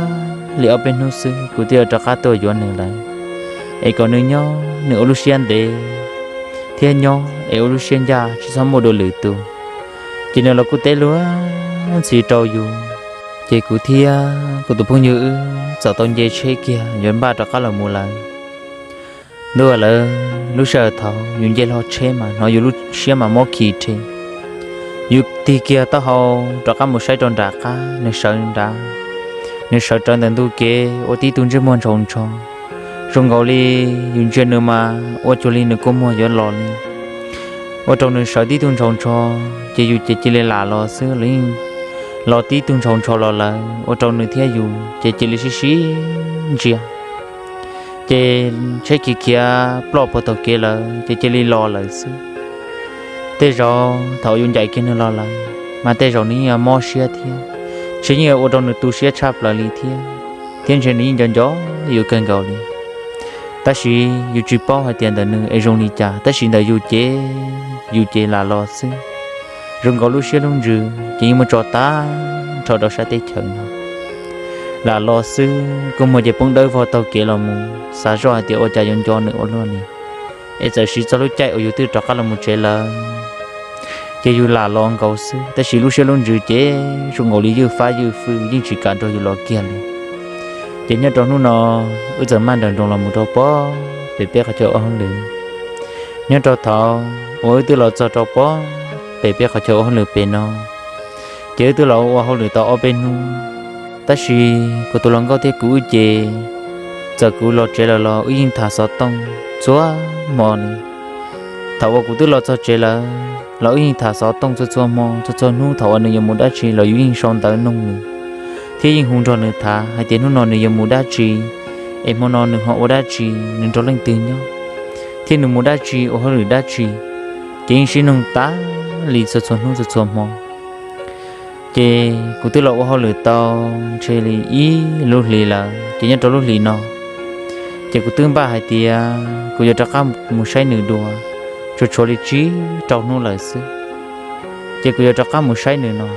li ob peb hnub xwb kuv twb yuav rov qab tuaj yuav nws lawm. Es kom nws nyob nws ua lub siab ntev, thiab nyob es ua lub siab ncaj tsis txhob muaj dua lwm tus. Ces nws los kuj teb luag ntxhi rau yus, ces kuv thiab kuv tus phooj ywg wb txawm tau nce tsheb kiag yuav npaj rov qab los mus lawm. Ntuj, lawv lub sij hawm thaum yus nce hlo tsheb mas hnov yus lub siab mas mob khi rhe. Yus tig kiag taub hau rov qab mus saib rau nram qab, nws sawv nrad, nws sawv rawv ntawm ntug kev ua tib tug ntsej muag ntshaus ntsho. Zoo nkaus li yus ntsia nws mas ua cuag li nws kua muag yuav los li, ua rau nws sawv tib tug ntshaus ntsho. Ces yus ces cia li lam los xwb, los tib tug ntshaus ntsho los lawm ua rau nws thiab yus ces cia li sib sib ntsia. Ces tsheb khiav khiav ploj puag taug kev lawm ces cia li los lawm xwb. Tej zaum thaum yus ncaim kiag nws los lawm mas tej zaum nws yeej yuav mob siab thiab, ntshe yeej yuav ua rau nws tu siab tshaj plaws li thiab, thiab ntshe nws yeej nco nco yus kawg nkaus li. Tab sis yus tsis paub hais tias ntawm nws es zoo li cas, tab sis ntawm yus ces, yus ces lam los xwb. Zoo nkaus lub siab lub ntsws ces yeej muab tso tag nrho rau sab teb chaws no. Lam los xwb, kua muag ces poob dawb vog taug kev los mus, xav zoj hais tias ua cas yuav nco nws ua luaj li. Es txawm siv txog lub caij uas yus twb rov qab los mus tsev lawm, ces yus lam los nkaus xwb, tab sis lub siab lub ntsws ces zoo nkaus li ywj fab ywj fwj yeej tsis kam nrog yus los kiag li. Ces nyob rau hnub no, wb txawm maj nrawm nroos los mus rau pob pem peb qhov chaw ua hauj lwm. Nyob rau thaum uas wb twb los txog rau pob pem peb qhov chaw ua hauj lwm pem no, ces wb twb los ua hauj lwm tau ob peb hnub, tab sis kuv tus hluas nkauj thiab kuv wb ces, txawm kuv los tsev lawm los wb yeej tham xov tooj txhua hmo li. Thaum uas kuv twb los txog tsev lawm los wb yeej tham xov tooj txhua txhua hmo, txhua txhua hnub thaum uas nws yuav mus dab tsi los yus yeej sau ntawv noog nws, thiab yeej hu nrog nws tham hais tias hnub no nws yuav mus dab tsi, es hmo no nws ho ua dab tsi, nws nrog leej twg nyob, thiab nws mus dab tsi, ua hauj lwm dab tsi. Ces yeej sib noog tas li txhua txhua hnub txhua txhua hmo. Ces kuv twb los ua hauj lwm tau ntshe li ib lub hlis lawm, ces nyob rau lub hlis no, ces kuv twb npaj hais tias kuv yuav rov qab mus saib nws dua, tsuas tshuav li tsib rau hnub lawm xwb, ces kuv yuav rov qab mus saib nws no.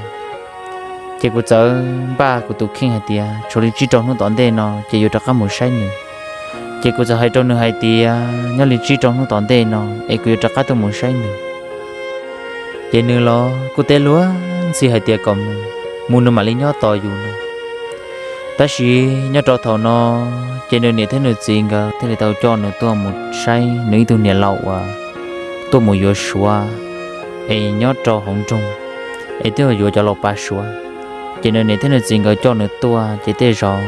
Ces kuv txawm npaj kuv tus kheej hais tias tshuav li tsib rau hnub tom ntej no ces yuav rov qab mus saib nws. Ces kuv txawm hais rau nws hais tias nyob li tsib rau hnub tom ntej no es kuv yuav rov qab tuaj mus saib nws. Ces nws los kuj teb luag ntxhi hais tias kom mus, mus nws mam li nyob tos yus no. Tab sis nyob rau thaum no, ces nws niam thiab nws txiv nkawd thiaj li tau coj nws tuaj mus saib nws ib tug niam laus uas tuaj mus yuav Suav, es nyob rau hauv nroog, es twb yuav cov laus pav Suav. Ces nws niam thiab nws txiv nkawd coj nws tuaj ces tej zaum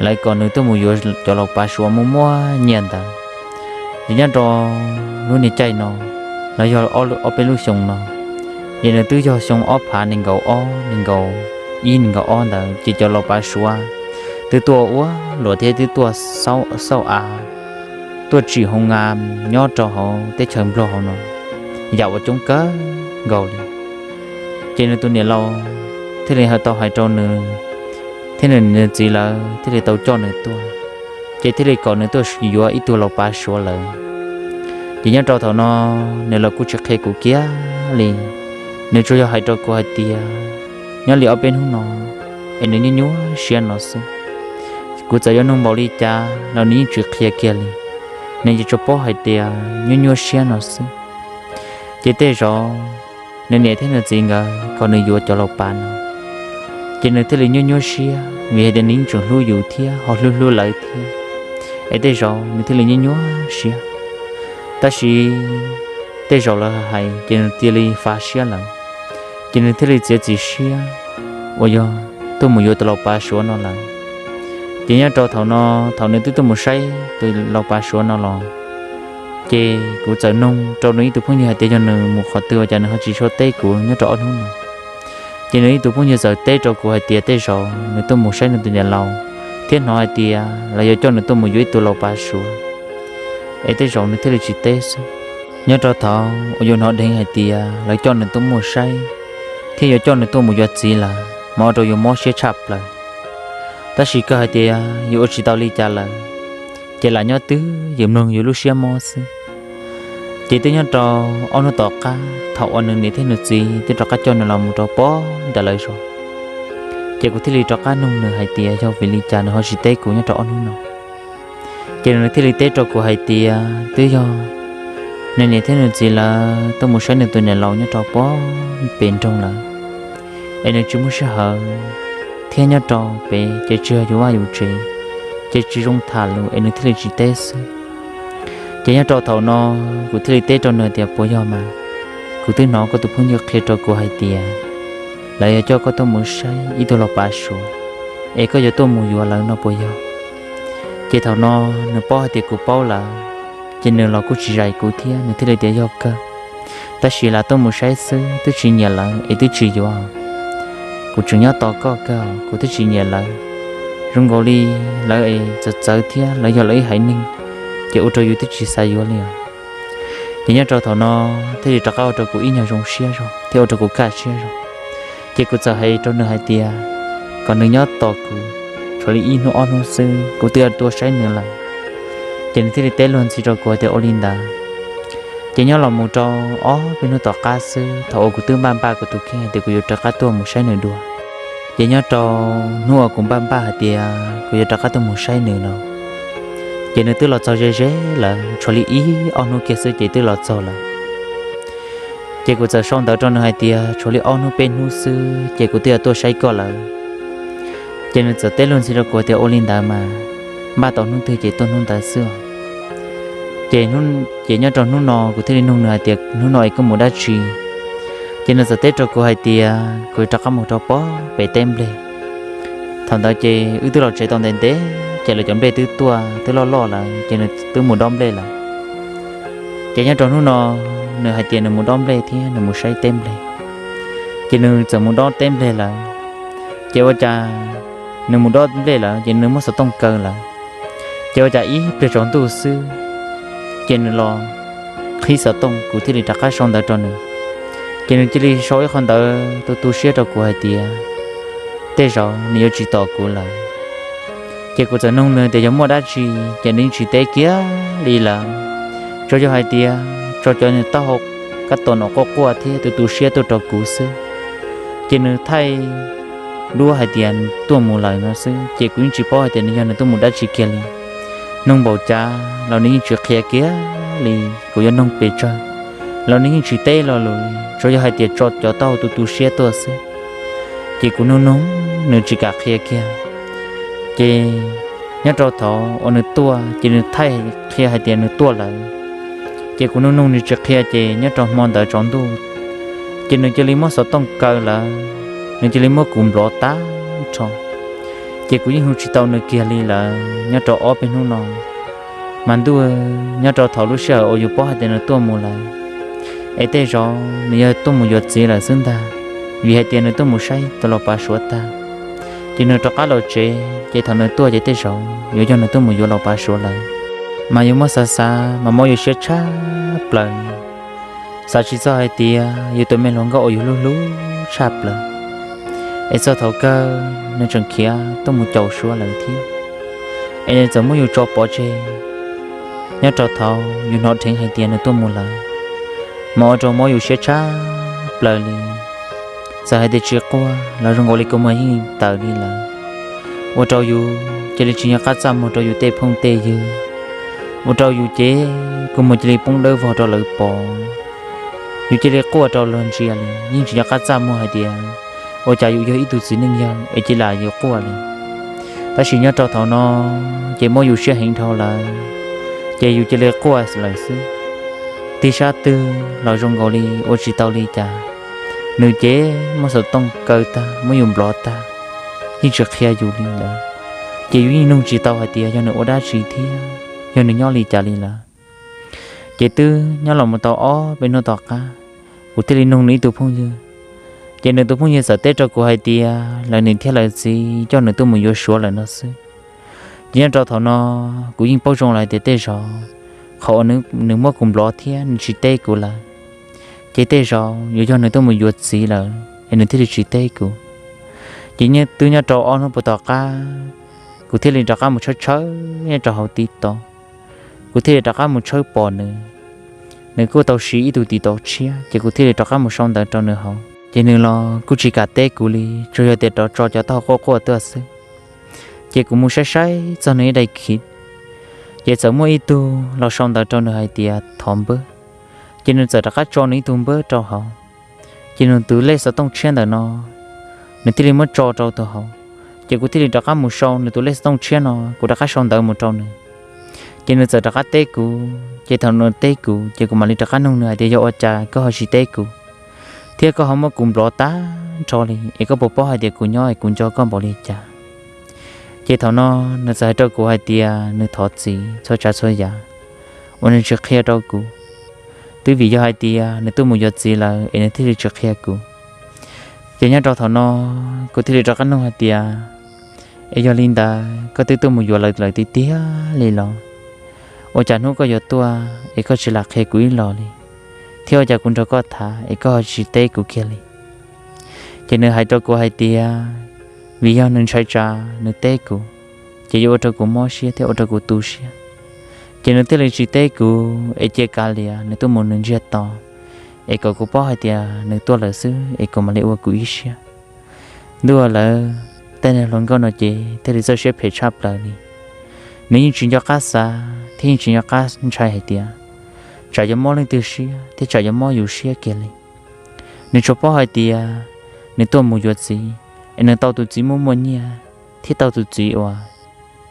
lawv kom nws tuaj mus yuav cov laus pav Suav muaj muaj nyiaj ntawd. Ces nyob rau lub niag caij no, los yog ob peb lub xyoo no, ces nws twb yog xyoo ob phav nees nkaum ob, nees nkaum ib, nees nkaum ob ntawd ces cov laus pav Suav twb tuaj ua luam thiab twb tuaj xauj av, tuaj tsim hoo nga nyob rau hauv teb chaws Nplog hauv no yam uas coob kawg nkaus li. Ces nws tus niam laus thiaj li tau hais rau nws thiab nws niam nws txiv lawv thiaj li tau coj nws tuaj, ces thiaj li kom nws tuaj yuav ib tug laus pav Suav lawm. Ces nyob rau thaum no, nws los kuj tsis qhia kuv kiag li, nws tsuas yog hais rau kuv hais tias nyob li ob peb hnub no es nws nyuaj nyuaj siab no xwb. Kuv txawm yuav nug npaum li cas los nws yeej tsis qhia kiag li, nws yeej tsuas paub hais tias nyuaj nyuaj siab no xwb. Ces tej zaum nws niam thiab nws txiv nkawd kom nws yuav cov laus pav no, ces nws thiaj li nyuaj nyuaj siab vim hais tias nws yeej tseem hlub yus thiab ho hlub hlub lawv thiab, es tej zaum nws thiaj li nyuaj nyuaj siab. Tab sis tej zaum lawv hais ces nws cia li fav siab lawm, ces nws thiaj li txiav txim siab uas yog tuaj mus yuav tus laus pav Suav no lawm. Ces nyob rau thaum no, thaum nws twb tuaj mus saib tus laus pav Suav no los, ces kuv txawm nug rau nws ib tug phooj ywg hais tias yog nws mus qhov twg ua cas nws ho tsis tshua teb kuv nyob rau ob hnub no. Ces nws ib tug phooj ywg txawm teb rau kuv hais tias tej zaum nws tuaj mus saib nws tus niam laus, thiab hnov hais tias lawv yuav coj nws tuaj mus yuav ib tug laus pav Suav, es tej zaum nws thiaj li tsis teb xwb. Nyob rau thaum uas yus hnov dheev hais tias lawv coj nws tuaj mus saib, thiab yuav coj nws tuaj mus yuav txiv lawm mas ua rau yus mob siab tshaj plaws. Tab sis kawg hais tias yus ua tsis tau li cas lawm, ces lam nyob twj ywm mloog yus lub siab mob xwb. Ces twb nyob rau ob hnub tom qab thaum uas nws niam thiab nws txiv twb rov qab coj nws los mus rau pob ntawm lawv zos, ces kuv thiaj li rov qab nug nws hais tias yog vim li cas nws ho tsis teb kuv nyob rau ob hnub no. Ces nws thiaj li teb rau kuv hais tias twb yog Nws niam thiab nws txiv lawv tuaj mus saib nws tus niam laus nyob rau pem nroog lawm, es nws tsis muaj sij hawm, thiab nyob rau pem ces tsis yog yus vaj yus tsev, ces tsis zoo tham lus es nws thiaj li tsis teb xwb. Ces nyob rau thaum no kuv thiaj li teb rau nws tias, puas yog mas, kuv twb hnov koj tus phooj ywg qhia rau kuv hais tias lawv yuav coj koj tuaj mus saib ib tug laus pav Suav, es koj yuav tuaj mus yuav lawv no puas yog? Ces thaum no nws paub hais tias kuv paub lawm, ces nws los kuj tsis zais kuv thiab, nws thiaj li tias, yog kawg, tab sis lam tuaj mus saib xwb, twb tsis nyiam lawv es twb tsis yuav. Kuv tseem nyob tos koj kawg, kuv twb tsis nyiam lawv. Zoo nkaus li lawv es txawv txawv thiab lawv yog lawv ib haiv neeg, ces ua rau yus twb tsis xav yuav li os. Ces nyob rau thaum no thiaj li rov qab ua rau kuv ib nyuag zoo siab zog thiab ua rau kuv kaj siab zog. Ces kuv txawm hais rau nws hais tias kom nws nyob tos kuv, tshuav li ib hnub ob hnub xwb kuv twb yuav tuaj saib nws lawm. Ces nws thiaj li teb luag ntxhi rau kuv tias ua li ntawd. Ces nyob los mus rau ob peb hnub tom qab xwb, thaum uas kuv twb npaj npaj kuv tus kheej hais tias kuv yuav rov qab tuaj mus saib nws dua, ces nyob rau hnub uas kuv npaj npaj hais tias kuv yuav rov qab tuaj mus saib nws no, ces nws twb los txog ze ze lawm, tshuav li ib ob hnub kiag xwb ces twb los txog lawm. Ces kuv txawm sau ntawv rau nws hais tias tshuav li ob hnub peb hnub xwb ces kuv twb yuav tuaj saib koj lawm. Ces nws txawm teb luag ntxhi rau kuv tias ua li ntawd mas, npaj tau hnub twg ces tuaj hnub ntawd xwb. Ces, ces nyob rau hnub no kuv thiaj li nug nws hais tias hnub no es koj mus dab tsi? Ces nws txawm teb rau kuv hais tias kuv rov qab mus rau pem teb nplej. Thaum ntawd ces wb twb los tsev tau ntev ntev ces lawv cov nplej twb tuaj twb loj loj lawm ces nws twb mus dob nplej lawm. Ces nyob rau hnub no nws hais tias nws mus dob nplej thiab nws mus saib teb nplej. Ces nws txawm mus dob teb nplej lawm. Ces ua cas nws mus dob nplej lawm ces nws muab xov tooj kaw lawm. Ces ua cas ib pliag tsaus ntuj xwb ces nws los qhib xov tooj, kuv thiaj li rov qab sau ntawv rau nws. Ces nws cia li sau ib qho ntawv tu tu siab rau kuv hais tias tej zaum nws yuav tsis tos kuv lawm. Ces kuv txawm nug nws tias yog muaj dab tsi, ces nws yeej tsis teb kiag li lawm. Tsuas yog hais tias tso cov taub hau kab tom no quaj quaj thiab tu tu siab tuaj rau kuv xwb. Ces nws thaij duab hais tias tuaj mus lawm no xwb, ces kuv yeej tsis paub hais tias nws yog nws tuaj mus dab tsi kiag li. Nug npaum cas los nws yeej tsis qhia kiag li, kuv yuav nug pes tsawg los nws yeej tsis teb lo lus li, tsuas yog hais tias tso cov taub hau tu tu siab tuaj xwb. Ces kuv nug nug nws tsis kam qhia kiag. Ces nyob rau thaum uas nws tuaj ces nws thaij qhia hais tias nws tuaj lawm. Ces kuv nug nug nws tsis qhia, ces nyob rau hmo ntawd tsaus ntuj ces nws cia li muab xov tooj kaw lawm, nws cia li muab kuv nplov tag nrho. Ces kuv yeej hu tsis tau nws kiag li lawm nyob rau ob peb hnub no. Mas ntuj, nyob rau thaum lub sij hawm uas yus paub hais tias nws tuaj mus lawm, es tej zaum nws yog tuaj mus yuav txiv lawm xwb ntag, vim hais tias nws tuaj mus saib tus laus pav Suav tag, ces nws rov qab los tsev, ces thaum nws tuaj ces tej zaum yuav yog nws tuaj mus yuav laus pav Suav lawm. Mas yus muab xav xav mas mob yus siab tshaj plaws, xav tsis txog hais tias yus tus me hluas nkauj uas yus hlub hlub tshaj plaws, es txog thaum kawg nws tseem khiav tuaj mus caum Suav lawm thiab, es nws txawm muab yus tso pov tseg. Nyob rau thaum yus hnov dheev hais tias nws tuaj mus lawm, mas ua rau mob yus siab tshaj plaws li. Txawm hais tias tsis quaj los zoo nkaus li kua muag yeej tawm li lawm, ua rau yus cia li tsis nco qab txaj muag rau yus tej phooj tej ywg, ua rau yus ces kua muag cia li poob dawb vog rau lawv pom. Yus cia li quaj rau luag ntsia li, yeej tsis nco qab txaj muag hais tias ua cas yus yog ib tug txiv neej yawg es cia li yus quaj li. Tab sis nyob rau thaum no ces mob yus siab heev dhau lawm, ces yus cia li quaj lawm xwb. Tig sab twg los zoo nkaus li ua tsis tau li cas. Nws ces muab xov tooj kaw tag, muab yus nplov tag, yeej tsis qhia yus li lawm. Ces yus yeej nug tsis tau hais tias yog nws ua dab tsi thiab yog nws nyob li cas li lawm. Ces twb nyob los mus tau ob peb hnub tom qab, kuv thiaj li nug nws ib tug phooj ywg. Ces nws tus phooj ywg txawm teb rau kuv hais tias lawv niam thiab lawv txiv coj nws tuaj mus yuav Suav lawm no xwb. Ces nyob rau thaum no kuv yeej paub zoo lawm tias tej zaum qhov uas nws muab kuv nplov thiab nws tsis teb kuv lawm, ces tej zaum yuav yog nws tuaj mus yuav txiv lawm es nws thiaj li tsis teb kuv. Ces twb nyob rau ob hnub puas tom qab, kuv thiaj li rov qab mus tshawb tshawb nyob rau hauv TikTok. Kuv thiaj li rov qab mus tshawb pom nws, nws kuj tau siv ib tug TikTok tshiab, ces kuv thiaj li rov qab mus sau ntawv rau nws hauv. Ces nws los kuj tsis kam teb kuv li, tsuas yog tias rov tso cov taub hau quaj quaj tuaj xwb. Ces kuv mus saib saib txog nws ib daim khiv, ces txawm muaj ib tug los sau ntawv rau nws hais tias thov npawb. Ces nws txawm rov qab tso nws ib tug npawb rau hauv. Ces nws tus lej xov tooj tshiab ntawm no, nws thiaj li muab tso rau tus hauv. Ces kuv thiaj li rov qab mus sau nws tus lej xov tooj tshiab no, kuv rov qab sau ntawv mus rau nws. Ces nws txawm rov qab teb kuv, ces thaum nws teb kuv ces kuv mam li rov qab nug nws hais tias yog ua cas koj ho tsis teb kuv, thiab koj ho muab kuv nplov tag nrho li, es koj puas paub hais tias kuv nyob es kuv nco koj npaum li cas? Ces thaum no nws txawm hais rau kuv hais tias nws thov txim txhua tsav txhua yam uas nws tsis qhia rau kuv, twb vim yog hais tias nws tuaj mus yuav txiv lawm es nws thiaj li tsis qhia kuv. Ces nyob rau thaum no kuv thiaj li rov qab nug hais tias, es yog li ntawd koj twb tuaj mus yuav lawv lawm tiag tiag li los? Ua cas hnub koj yuav tuaj es koj tsis lam qhia kuv ib los li, thiab ua cas kuv nrog koj tham es koj ho tsis teb kuv kiag li? Ces nws hais rau kuv hais tias, vim yog nws ntshai tsam nws teb kuv, ces yuav ua rau kuv mob siab thiab ua rau kuv tu siab. Ces nws thiaj li tsis teb kuv es cia kav liam nws tuaj mus nws ntsiag to, es kom kuv paub hais tias nws tuaj lawm xwb es kuv mam li ua kuv ib siab. Ntuj, lawv tej niag hluas nkauj no ces thiaj li txawj siab phem tshaj plaws li. Nws yeej tsis nco qab xav thiab yeej tsis nco qab ntshai hais tias tsam yuav mob leej twg siab thiab tsam yuav mob yus siab kiag li. Nws tsuas paub hais tias nws tuaj mus yuav txiv, es nws tau tus txiv muaj muaj nyiaj thiab tau tus txiv uas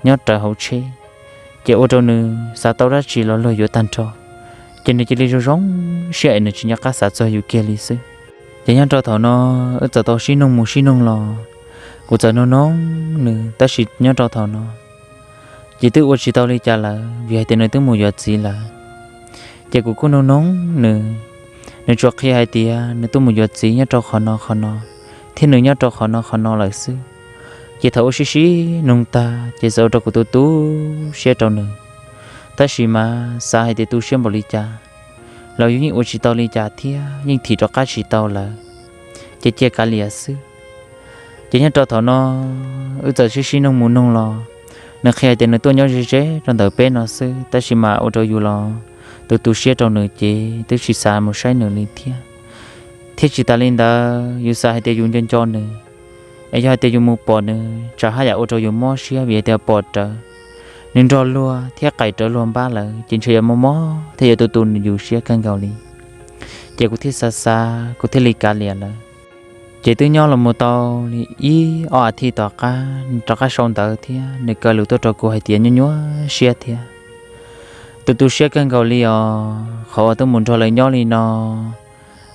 nyob rawv hauv tsheb, ces ua rau nws xav tau dab tsi los luag yuav tag nrho, ces nws cia li zoo zoo siab es nws tsis nco qab xav txog yus kiag li xwb. Ces nyob rau thaum no wb txawm tau sib nug mus sib nug los, kuv txawm nug nug nws, tab sis nyob rau thaum no ces twb ua tsis tau li cas lawm vim hais tias nws twb mus yuav txiv lawm. Ces kuv kuj nug nug nws, nws tsuas qhia hais tias nws tuaj mus yuav txiv nyob rau qhov no qhov no, thiab nws nyob rau qhov no qhov no lawm xwb. Ces thaum ua sib sib nug tag ces txawm ua rau kuv tu tu siab rau nws. Tab sis mas xav hais tias tu siab npaum li cas los yus yeej ua tsis tau li cas thiab yeej thim rov qab tsis tau lawm, ces cia kav liam xwb. Ces nyob rau thaum no wb txawm sib sib nug mus nug los, nws qhia hais tias nws tuaj nyob ze ze rau ntawm peb no xwb, tab sis mas ua rau yus los tu tu siab rau nws ces twb tsis xav mus saib nws li thiab. Thiab tsis tas li ntawd yus xav hais tias yus nco nco nws, es yog hais tias yus mus pom nws tsam haj yam ua rau yus mob siab vim hais tias pom rawv nws nrog luag thiab qaim rawv luag npab lawm ces ntshe yuav mob mob thiab yuav tu tu yus siab kawg nkaus li. Ces kuv thiaj xav xav kuv thiaj li kav liam lawm. Ces twb nyob los mus tau li ib ob as thiv tom qab nws rov qab sau ntawv thiab nws kaw lus tuaj rau kuv hais tias nyuaj nyuaj siab thiab tu tu siab kawg nkaus li os, qhov uas tuaj mus nrog lawv nyob li no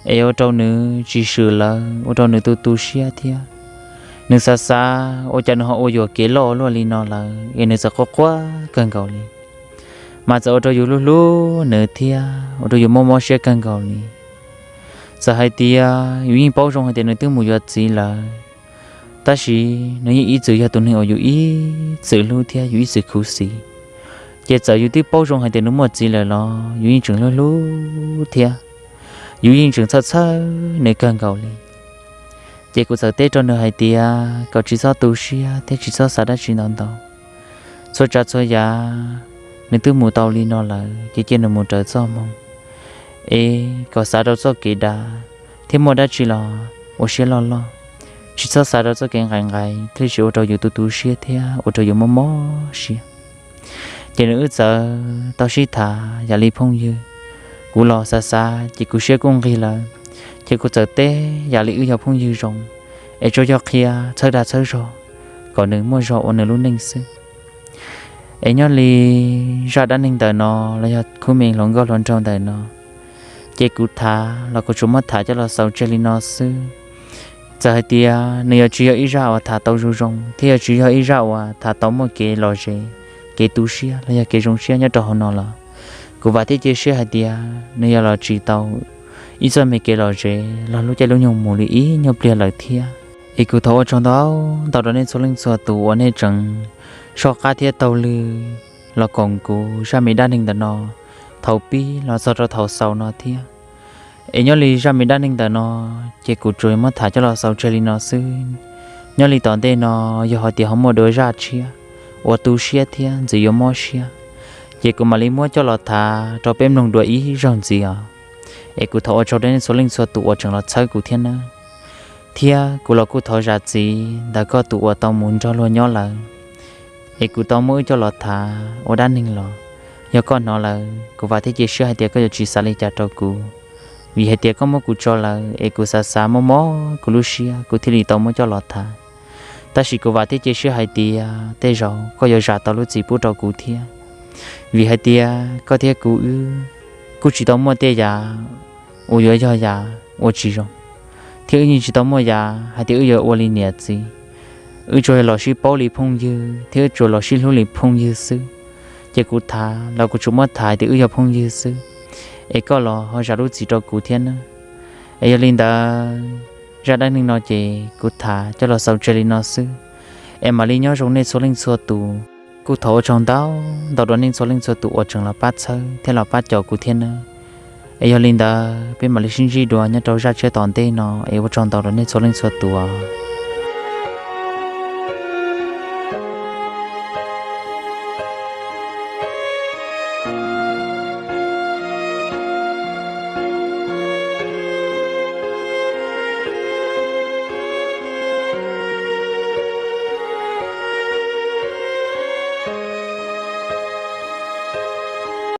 es ua rau nws tsis swm lawv, ua rau nws tu tu siab thiab. Nws xav xav ua cas nws ho ua yuam kev loj ua luaj li no lawm es nws txawm quaj quaj kawg nkaus li, mas txawm ua rau yus hlub hlub nws thiab ua rau yus mob mob siab kawg nkaus li. Txawm hais tias yus yeej paub zoo hais tias nws twb mus yuav txiv lawm, tab sis nws yeej ib txwm yog tus neeg uas yus ib txwm hlub thiab yus ib txwm khuv xim. Ces txawm yus twb paub zoo hais tias nws muaj txiv lawm los yus yeej tseem hlub hlub thiab yus yeej tseem txhawj txhawj nws kawg nkaus li. Ces kuv txawm teb rau nws hais tias kom tsis txhob tu siab thiab tsis txhob xav dab tsi ntau ntau. Txhua tsav txhua yam nws twb mus tau li no lawm ces cia nws mus raws txoj hmoo, es kom xav rau txoj kev dav thiab muaj dab tsi los ua siab loj loj, tsis txhob xav rau txoj kev nqaim nqaim thiaj li tsis ua rau yus tu tu siab thiab ua rau yus mob mob siab. Ces nws wb txawm tau sib tham yam li phooj ywg. Kuv los xav xav ces kuv siab kuj nqig lawm, ces kuv txawm teb yam li wb yog phooj ywg zoo, es tsuas yog qhia txhawb dag txhawb zog kom nws muaj zog ua nws lub neej xwb. Es nyob li zaj dab neeg ntawm no los yog khub me hluas nkauj hluas nraug ntawm no, ces kuv tham los kuv tsuas muab tham coj los xaus tseg li no xwb. Txawm hais tias nws yuav tsis yog ib zaj uas tham tau zoo zoo thiab yuav tsis yog ib zaj uas tham tau muaj kev lom zem, kev tu siab los yog kev zoo siab nyob rau hauv no los, kuv vam thiab cia siab hais tias nws yuav los tsim tau ib txoj me kev lom zem los lub caij lub nyoog mus li ib nyuag pliag lawm thiab. Es kuv thov ua tsaug ntau ntau rau nej txhua leej txhua tus uas nej tseem soj qab thiab taug lw los koom kuv zaj me dab neeg ntawm no thaum pib los txog rau thaum xaus no thiab. Es nyob li zaj me dab neeg ntawm no, ces kuv tsuas muab tham coj los xaus tseg li no xwb. Nyob li tom ntej no, yog hais tias ho muaj dua zaj tshiab uas tu siab thiab ntxim yuav mob siab, ces kuv mam li muab coj los tham rau peb mloog dua ib zaug ntxiv os. Es kuv thov ua tsaug rau nej txhua leej txhua tus uas tseem los txhawb kuv thiab nawb. Thiab kuv los kuj thov zam txim ntawm koj tus uas tau mus nrog luag nyob lawm, es kuv tau muab wb coj los tham ua dab neeg los, Yog koj hnov lawm, kuv vam thiab cia siab hais tias koj yuav tsis xav li cas rau kuv, vim hais tias koj muab kuv tso lawm es kuv xav xav mob mob kuv lub siab, kuv thiaj li tau muab coj los tham. Tab sis kuv vam thiab cia siab hais tias tej zaum koj yuav zam tau lub txim pub rau kuv thiab, vim hais tias koj thiab kuv wb kuj tsis tau muaj tej yam uas yuav yog yam uas tsis zoo, thiab wb yeej tsis tau muaj yam hais tias wb yuav ua li niam txiv. Wb tsuas los sib paub li phooj ywg thiab wb tsuas los sib hlub li phooj ywg xwb. Ces kuv tham los kuv tsuas muab tham hais tias wb yog phooj ywg xwb, es koj los ho zam lub txim rau kuv thiab nawb. Es yog li ntawd, zaj dab neeg no ces kuv tham coj los xaus tseg li no xwb, es mam li nyob zoo nej txhua leej txhua tus. Kuj thov ua tsaug ntau ntau rau nej txhua leej txhua tus uas tseem los pab txhawb thiab los pab caum kuv thiab nawb. Es yog li ntawd peb mam li sib ntsib dua nyob rau zaj tshiab tom ntej no, es ua tsaug ntau rau nej txhua leej txhua tus.